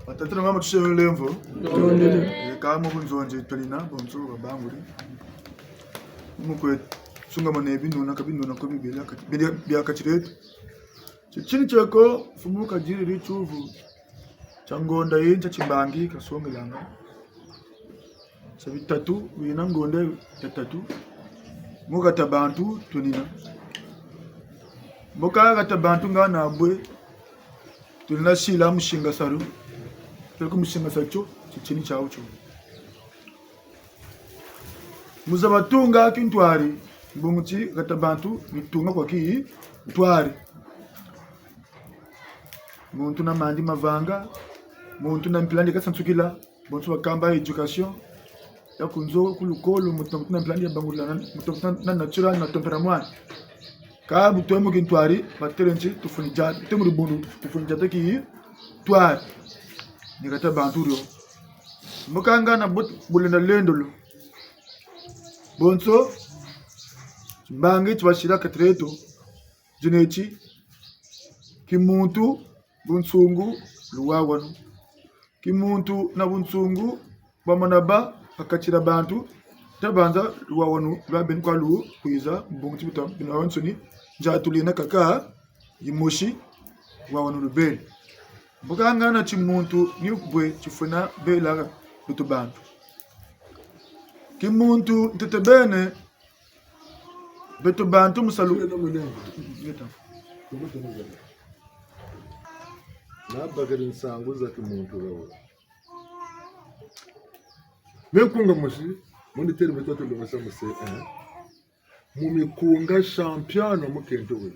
Batata na mama, tusileno lemvo. Tutondele. E, kâ mu bunzonzi twena bonso babanguri. Mu kwe sungamane binuna, ka binuna ko bibia kati, bia, bia kati dieto. Titini tieko, mfumu kadiriri tiyuvu tia ngonda yi, tia timbangi kasongelanga. Sa bitatu, bina ngonda ya tatu. Mu kati bantu, tunina. Mbo ka kati bantu ngana bwe, tunina sila musinga salu. Peleko musinga sa tio, titini tiawu tio. Mu za batunga kintwari, mbungu ti kati bantu, bitunga kwa kintwari. Muntu na mandi mavanga, muntu na mpila ndi kasansukila, bonso bakamba éducation ya ku nzo, ku lukolo, muntu na mpila ndi ya bangulila, muntu na, na naturel, na tempérament. Kâ bu twe mu kintwari, batêle nti tufuni dia, bu twe mu dibundu, tufuni dia ta kintwari. Ni kati bantu dio. Mbo ka ngana bot-, bulenda lendo lo. Bonso, timbangi ti basila kati dieto, dina ti, kimuntu, bunsungu, luwawanu. Kimuntu na bunsungu, bwamana bâ ha kati dia bantu, tabanza luwawanu lwa beni kwa lukwiza, mbungu ti buta, bina babansoni, nza tulina kaka, yimosi, luwawanu lubeni. Mbo ka ngana timuntu ni bwe tifwena bêla beto bantu. Kimuntu ntete beni, beto bantu mu salu. Ngeta. Nabakiri nsangu za kimuntu wawe. Mikunga mosi, mu ndi têle beto tulongesa mu C un. Mu mikunga champion mukento we.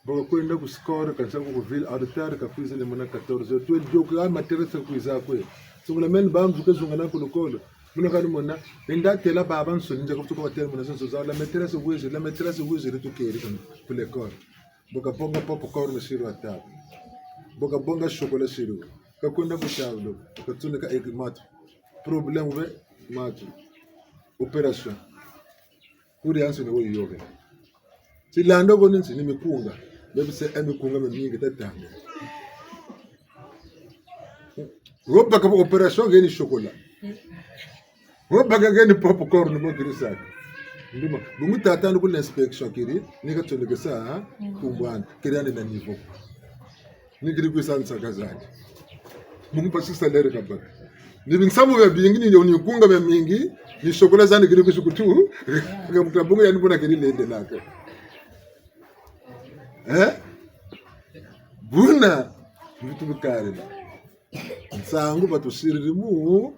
Baka kwenda ku score, kansi ku ville, à retard, kakwizila muna quatorze heures. Twe dio ku a maîtresse kwiza kwe. Sungula meni bamvuke zungana ku lukolo. Muna kani mona, nenda têla babansoni, nza kafutuka batêla muna zonso za, la maîtresse wizi, la maîtresse wizi, tukeri ku l'école. Bo kabonga popcorn sur la table. Bo kabonga chocolat sur. Kakwenda ku table, katsunika eki matu. Problème we matu. Opération. Kuri'ansoni wo yiyôkele. Tilanda ko ni nti ni mikunga. Bebise e mikunga miamingi tatanga. Wo baka bo opération heni chocolat. Wo baka heni popcorn bo keri saka. Nduma, bungu tata andi ku l'inspection keri, ni katsonekesa, ha? Kumbwana, keri andi na niveau. Ni keri kwisa nsaka zandi. Mu mpasi salaire kabaka. Ni binsamu biabingi, ni, ni mikunga miamingi, ni chocolat zandi keri kwisa kutu. Ka, ka bungu yandi buna keri lendelaka. Eh? Buna, bitu bikarila. Nsangu batusiriri mu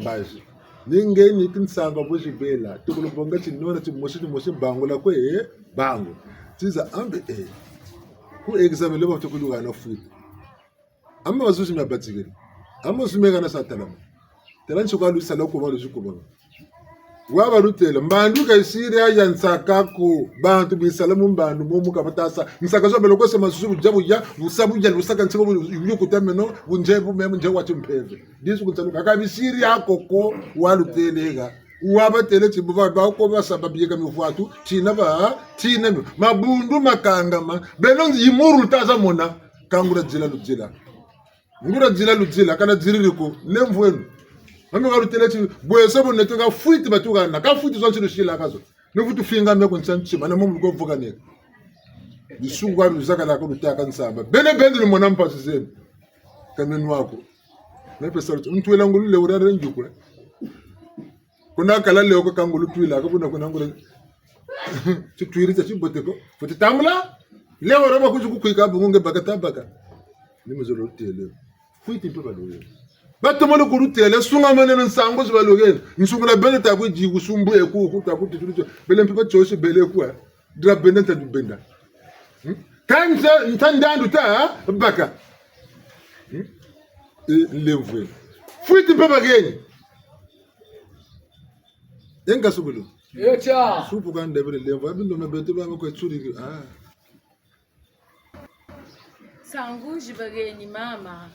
mbazi. Ni nge ni ti nsangu bwe zibela. Tukulubonga tinona timosi, timosi bangula kwe, bangu. Tiza ambe, eh. Ku examen leba tukuluhana fwiti. Ama bazuzi mia batikiri. Ama zuzi mia kana sa talama. Tala nsuka lusala ko baluzi ko bana. Wa balutêle, mbandu ka yisiri ya nsaka ko, bantu bisala mu mbandu momu ka bata sa. Nsaka zo belo kwe sa masusu budia budia, busa budia, lusaka nsiko bu-, bu-, kutameno, bunze bu meme nze wa timpeve. Disu kunsalu ka, ka bisiri ya koko, walutêle ga. Wa batêle ti bu ba, ba ko basa babieka mivwatu, tina ba, tina mi. Mabundu makangama, beno nzi yimuru taza mona, ka nguria dila ludila. Nguria dila ludila, kana diriri ko, lemvweno. Mami ka lutêle ti, bwe sa bo neto ka fwiti batuhana, ka fwiti zonzi lusila kazo. Ni vutu finga mia ku nsa ntima, na momu luko vuka neka. Bisuku kwa bizakala ko lutâka nsamba. Bene bene lumona mpasi zeno. Ka meno ako. Mepesa luti, ntwela ngulu le urare njukwe. Kuna kala leo ko ka ngulu twila, ka kuna kuna ngulu. Titwiri tia tibote ko. Futi tambula. Leo roba kuzi kukwika bungu nge baka tabaka. Ni muzolo lutêle. Fwiti mpe balugeni. Batomolo kulutêle, sungamaneno nsangu zi balugeni. Nsungula bene ta kwizi kusumbu eku, ku ta kuti tuli tio. Bele mpe batiosi bele kwa. Dira benda nta dubenda. Hmm? Kanza nta ndandu ta baka. Hmm? E, lemvwe. Fwiti mpe bageni. Enga subulu. Yo tia. Supu kanda bele lemvwe. Abindo na beto ba ko tsuri. Ah. Nsangu zi bageni mama.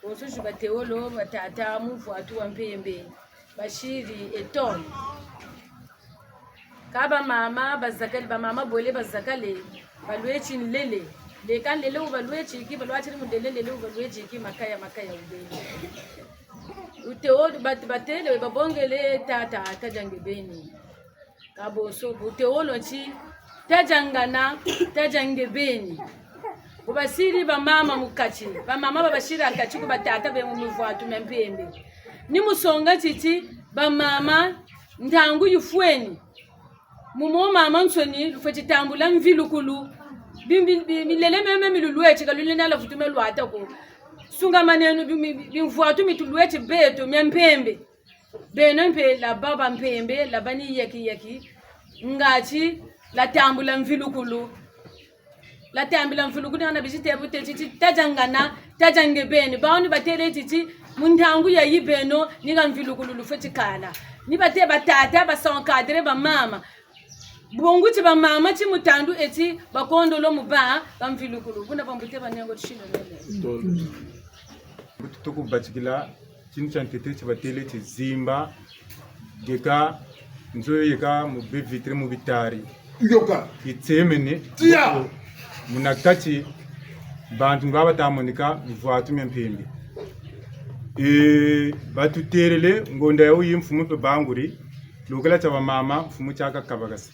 Bonso zi bateolo, batata, muvwatu wa mpembe. Basiri etone. Ka bamama bazakale, bamama bole bazakale, balweti nlele. Leka nlele wu balweti ki, balwatiri mu nlele, nlele wu balweti ki, makaya, makaya wubeni. Uteolo, bat-, batêle, babongele tata, tadiange beni. Ka bonso, bu teolo ti, tadiangana, tadiange beni. Bu basiri bamama mu kati, bamama ba basiri ha kati ku batata be mu mivwatu mia mpembe. Ni mu songa titi, bamama, ntangu yifweni. Mu mo mamansoni, lufweti tambula mvilukulu. Bi-, bi-, bi-, milele meme mi lulweti, ka lulenda lwa vutu me lwata ko. Sungamaneno bi-, bi-, bi-, bimvwatu mi tulweti beto, mia mpembe. Beno mpe laba ba mpembe, laba ni yaki yaki, ngati latambula mvilukulu. Latambula mvilukulu, hana bizite bu teti ti tadiangana, tadiange beni. Bawu ni batêle titi, mu ntangu yayi beno, ni ha mvilukulu lufweti kala. Ni batê batata, ba s'encadrer bamama. Bungu ti bamama ti mutandu eti bakondolo mu ba, ba mvilukulu. Buna bambuta banengo tishino nene. Mbutu tukubatikila, tini tia ntete ti batêle ti zimba, yeka, nzo yeka mu be vitre mu bitari. Yoka. Yitsemene. Tia. Muna kati, bantu nga bata monika, mivwatu mia mpembe. E, batutêlele, ngonda yayi mfumu mpe banguri, lokela tia bamama, mfumu tia kakabakasa.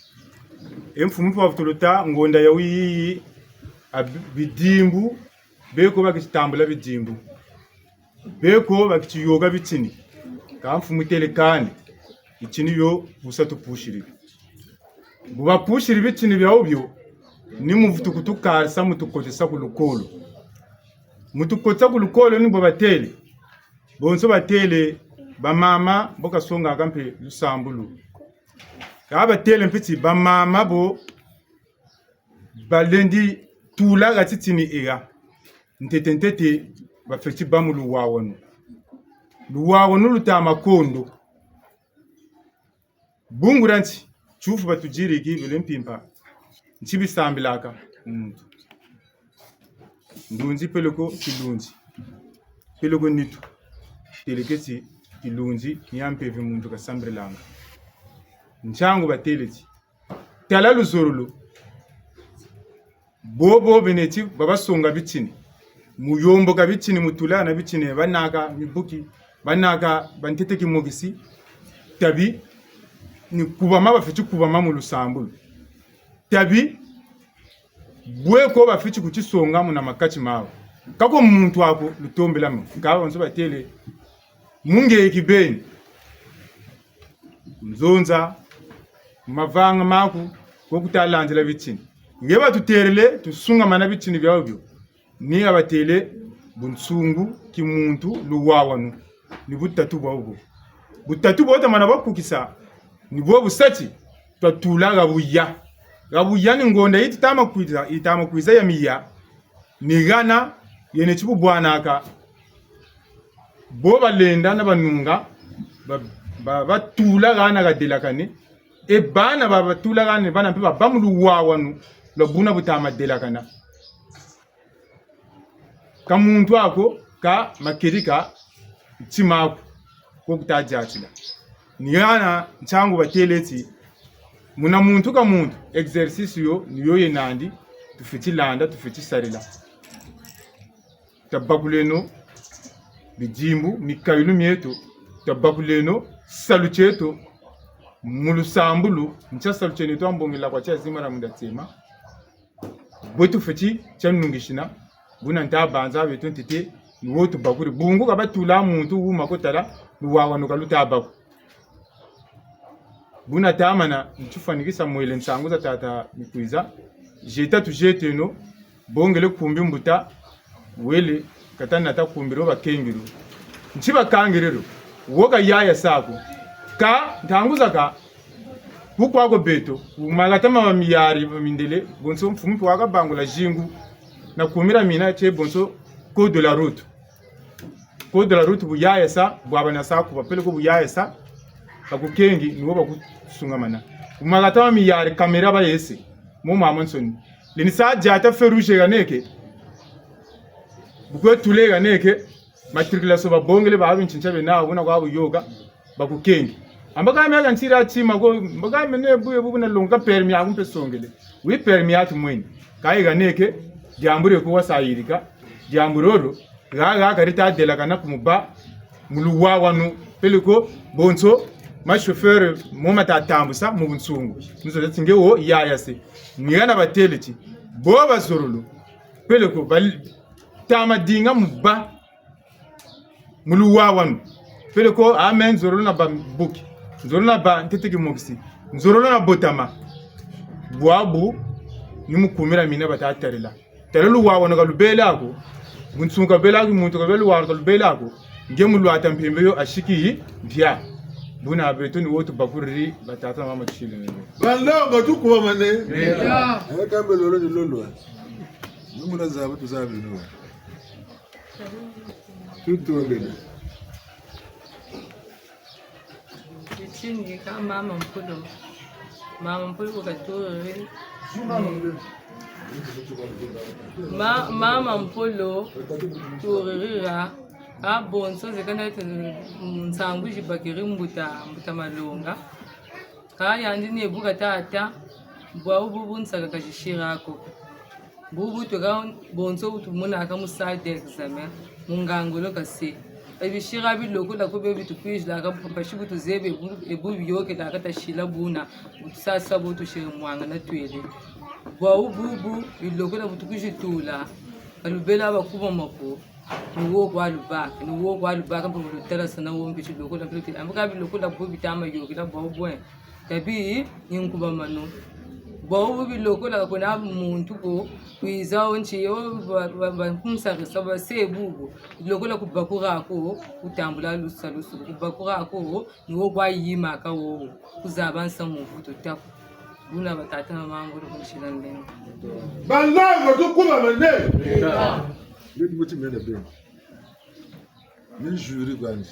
E mfumu mpe wavutuluta, ngonda yayi, a bi-, bidimbu, beko bakitambula bidimbu. Beko bakitiyoka bitini. Ka mfumu têle kani, bitini bio busa tupusiri. Bu bapusiri bitini biawu bio, ni mu vutu kutukarisa mu tukotesa ku lukolo. Mu tukotesa ku lukolo ni bo batêle. Bonso batêle, bamama, bo kasongaka mpe lusambulu. Ka batêle mpe ti, bamama bo, balendi tula ha titini eya. Ntete ntete, bafweti bâ mu luwawanu. Luwawanu luta makondo. Bungu dia nti, tiufu batudiri ki bele mpimpa. Nti bisambilaka muntu. Ndunzi peleko kilunzi. Peleko nitu. Têle ke ti kilunzi, ni ya mpeve muntu kasambilanga. Ntiangu batêle ti, tala luzololo. Bobo bena ti babasonga bitini. Mu yomboka bitini, mu tula na bitini, banaka mibuki, banaka bantete kimokisi, tabi ni kubama bafweti kubama mu lusambulu. Tabi bwe ko bafweti kutisonga muna makati mawu. Ka ko muntu ako lutombela mo. Ka bonso batêle, mu nge kibeni. Nzonza, mavanga maku, ko kuta landila bitini. Nge batutêlele, tusungamana bitini biawu bio. Ni ya batêle bunsungu, kimuntu, luwawanu, ni butatu bwabu. Butatu bwa tamana bakukisa, ni bwo bu sa ti, twatula ha buya. Ha buya ni ngonda yi ti tama kwiza, yi tama kwiza ya miya, ni hana yena ti bubwanaka. Bo balenda na banunga, ba, ba, batula hana hadelakane. E bana ba, batula hana, bana mpe babâ mu luwawanu lwa buna bu tama delakana. Ka muntu ako, ka makedika ntima aku, ko kuta diatila. Ni hana ntiangu batêle ti, muna muntu ka muntu, exercice yo, ni yo yena nandi, tufweti landa, tufweti sarila. Tabakuleno bidimbu, mikayulu mieto, tabakuleno salu tieto, mu lusambulu, ntia salu tiena twambongela kwa tia zimara munda tsema. Bwe tufweti tia nungisina, buna nta banza beto ntete, ni wo tubakuri. Bungu ka batula muntu wuma ko tala, luwawanu ka luta bâ ko. Buna tamana, ntifwanikisa mwele nsangu za tata Mikwiza. Zieta tuzieteno, bongele kumbi mbuta, wele, kata nata kumbi ro bakengiri. Nti bakangiri ro, wo ka yaya sa ko. Ka, ntangu zakaka, bu kwa ko beto, mu mahata ma miyari, ma mindele, bonso mfumu mpe wakabangula zingu, na kumira mina tie bonso code de la route. Code de la route bu yaya sa, bwabana sa kuba peleko bu yaya sa, bakukengi, ni wo bakusungamana. Mu mahata ma miyari, caméra bayese, mo mamansoni. Lendi sa diata feu rouge haneke, bu kwe tula haneke, matriculation babongele, ba bintintia bena, buna kwa buyoka, bakukengi. Amba ka mia ka ntira tima ko, amba ka mene bu, bu, buna longa permis aku mpe songele. Oui, permis atu mwene. Ka yi haneke, diambu dieko wasa yirika, diambu diolo, ha, ha, ka dita delakana ku mu bâ, mu luwawanu, peleko, bonso, ma chauffeur, mo mata tambusa, mu bunsungu. Nzo ti nge wo, yaya se. Ni hana batêle ti, bo bazololo, peleko, bal-, tama dinga mu bâ, mu luwawanu. Peleko, amen, nzololo na bâ buki. Nzololo na bâ ntete kimokisi. Nzololo na botama. Bwabu, ni mu kumira mina bata tarila. Tala luwawanu ka lubela ko. Bunsungu ka bela ko, muntu ka bela, luwawanu ka lubela ko. Nge mu lwata mpembe yo asiki mpia. Buna beto ni wo tubakuriri, batata na mama tusile nene. Banlongo tukubamane. Leta. Aya kambe lolo ni lolo. Ni muna zaba tuzabi no. Tutondele. Titini ka mama Mpulu. Mama Mpulu ku Katuri. Ma-, mama Mpulu turirira. Ka bonso zeka na yetu nsangu zibakiri mbuta, mbuta Malonga. Ka yandi ni ebuka tata, bwabu bubu nsaka ka zisira ko. Bubu tweka bonso bu tumonaka mu salle d'examen, mu ngangolo kase. E bisira bilokola ko bio bi tukwizilaka, mpasi bu tuzebi ebu, ebu biyokelaka tasila buna, bu tusasa bo tusiri mwanga na twele. Bwabu bubu bilokola bu tukwizitula, ka lubela bakubama ko. Ni wo kwa lubaka, ni wo kwa lubaka, mpe bu lutalasana wo mpe tilokola, mpe luti, amba ka bilokola bo bitama yokela bwabu bwe. Tabi, ni nkubamano. Bwabu bilokola ka kwena muntu ko, kwiza wo nti yo, ba, ba, ba, kunsarisa, ba se bubu. Bilokola kubakura ko, kutambula lusa lusa, kubakura ko, ni wo kwa yimaka wo, kuzaba nsamu mvutu taku. Buna batata na mama ngolo kunsila ndenga. Banlongo tukubamane. Leta. Leti muti mene beni. Ni juri kwandi.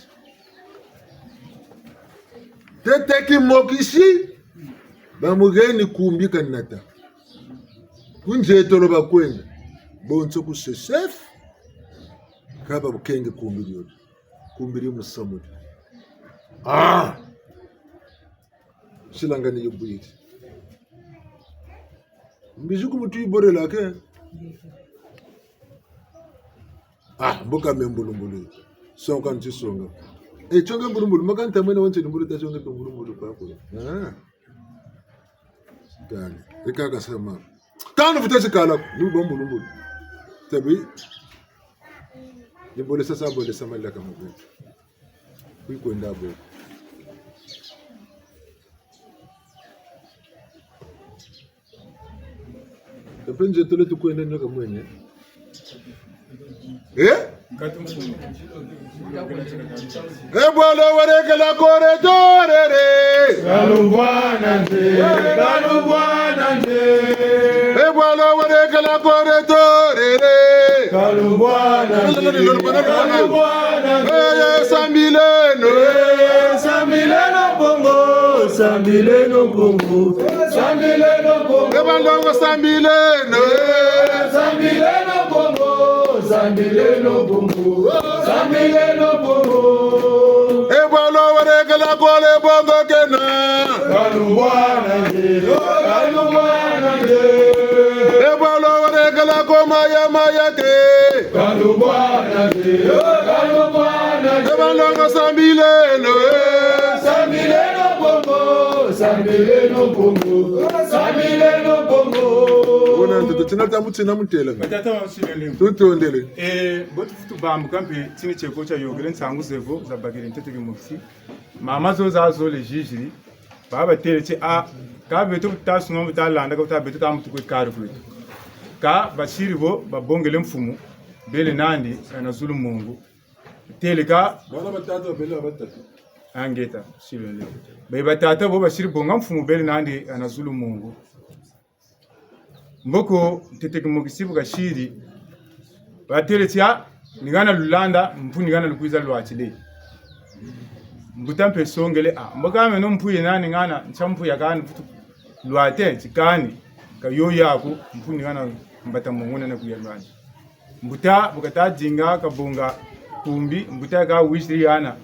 Tete kimokisi, bamuheni kumbi kanata. Ku nzietolo bakwenda. Bonso ku CCF, ka babukenge kumbi diodi. Kumbi di musamu di. Ah! Silanga ni yubwiri. Mbizi ku mutu yiborela ke. Ah, mbuka me mbulumbulu. Songa nti songa. E, tsonga mbulumbulu. Makanta mwene wanti mbulu ta tsonga mbulumbulu pa kule. Ah. Dani. Rika kasama. Kanu futa sikala. Ni bo mbulumbulu. Tabi. Ni bole sasa bole sama la kama. Kwikwenda bo. Mpe nzietolo tukwenda nioka mwene. Eh? E bwalo werekela kore torere. Kalubwana nze, kalubwana nze. E bwalo werekela kore torere. Kalubwana nze, kalubwana nze. Eh, sambileno. Eh, sambileno Kongo, sambileno Kongo, sambileno Kongo. E banlongo sambileno. Eh, sambileno Kongo, sambileno Kongo, sambileno Kongo. E bwalo werekela kole bongo kena. Kalubwana nze, kalubwana nze. E bwalo werekela ko maya maya ke. Kalubwana nze, kalubwana nze. E banlongo sambileno. Sambileno Kongo, sambileno Kongo, sambileno Kongo. Bona ntoto tina tamu tina mutela. Batata wa nsilele. Tutondele. Eh, mbo tuvutu bambuka mpe tini tieko tiayokele nsangu zevo zabakele ntete kimokisi. Mama zo zazole ziziri. Babatêle ti, ah, ka beto bu tasunga, bu talanda, ka bu ta beto ta mutu kwe kari kweto. Ka basiri bo babongele mfumu, bele nandi, hana zulu mungu. Têle ka. Bana batatu, bele batatu. Angeta, silo leo. Be batata bo basiri bonga mfumu, bele nandi, hana zulu mungu. Mboko ntete kimokisi bu kasiri. Batêle ti, ah, ni hana lulanda, mpu ni hana lukwiza lwatile. Mbuta mpe songele, ah, mbo ka meno mpu yena ni hana, ntia mpu ya kani vutu lwate, ti kani, ka yo yaku, mpu ni hana mbata mungu nana kuya lwani. Mbuta, bu kata dinga, kabonga kumbi, mbuta ka wiziri hana.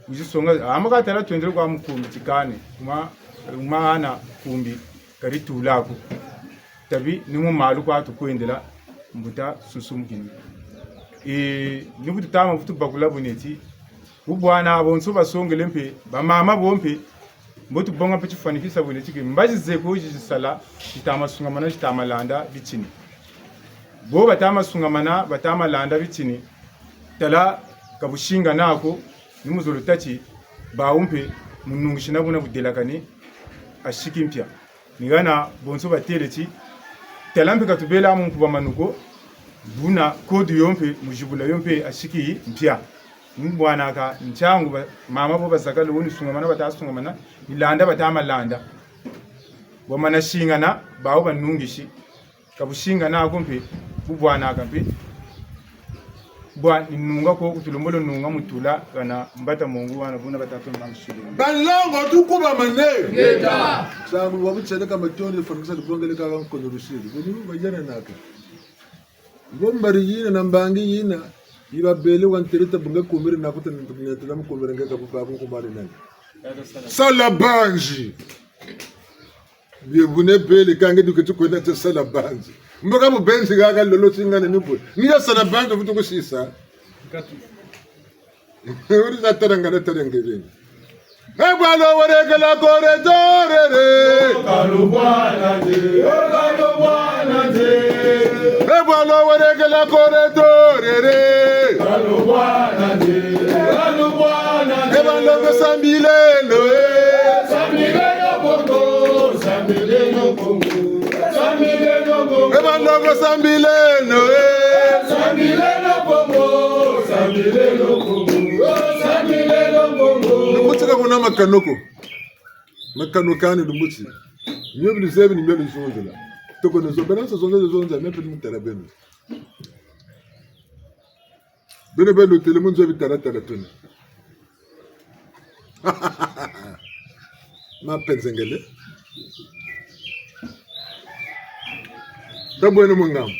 Wizi songa, ah, mbo katala twendele kwa mukumbi ti kani, ma, ma hana kumbi, kari tula ko. Tabi, ni mu malu kwa tukwendela, mbuta susumukini. E, ni bu tutama bu tubakula bu neti, bu bwana bonso basongele mpe, bamama bo mpe, mbo tubonga mpe tifwanikisa bu neti ke, mbazi zeko zizisala, zitama sungamana, zitama landa, bitini. Bo batama sungamana, batama landa bitini. Tala ka busingana ko, ni muzolo tâ ti, bawu mpe, munungisi na buna budelakane, asiki mpia. Ni hana bonso batêle ti, tala mpe ka tubela mu nkuba manu ko, buna kodu yo mpe, muzibula yo mpe, asiki mpia. Ni bwanaka ntiangu ba, mama bo bazakala wo ni sungamana, bata sungamana, ni landa, batama landa. Bwamana singana, bawu banungisi. Ka busingana ko mpe, bu bwanaka mpe. Bwa ni nunga ko, ku tulombolo nunga mu tula, hana mbata mungu hana buna batatu na msulu. Banlongo tukubamane. Ngeta. Nsangu wa butieleka matondo, fwanikisa lubongele ka nkono lusiri. Buni bayananaka. Mbo mbari yina na mbangi yina, yi babele wa nteleta bunge kumbiri na kuta nteleta na mukumbiri nge ka bu babu kumari nani. Sala banzi. Bie bune bele ka nge duke tukwenda te sala banzi. Mbo ka bubenzi haha lolo tingana ni bwe. Ni ya sala banzi vutu kusisa. Uri za tarangana tarangere. E bwalo werekela kore torere. Kalubwana nze, kalubwana nze. E bwalo werekela kore torere. Kalubwana nze, kalubwana nze. E banlongo sambileno, eh. Sambileno Kongo, sambileno Kongo, sambileno Kongo. E banlongo sambileno, eh. Sambileno Kongo, sambileno Kongo, sambileno Kongo. Lumbu ti ka kuna makano ko. Makano kani lumbu ti. Mio bi luzebi ni mio luzonzela. Toko ni zo, bena so zonzela zonzela, mio mpe ni mutala beno. Beno be lutele mu nzo bitala tala tuna. Mapenzengele. Tabweno mu ngambu.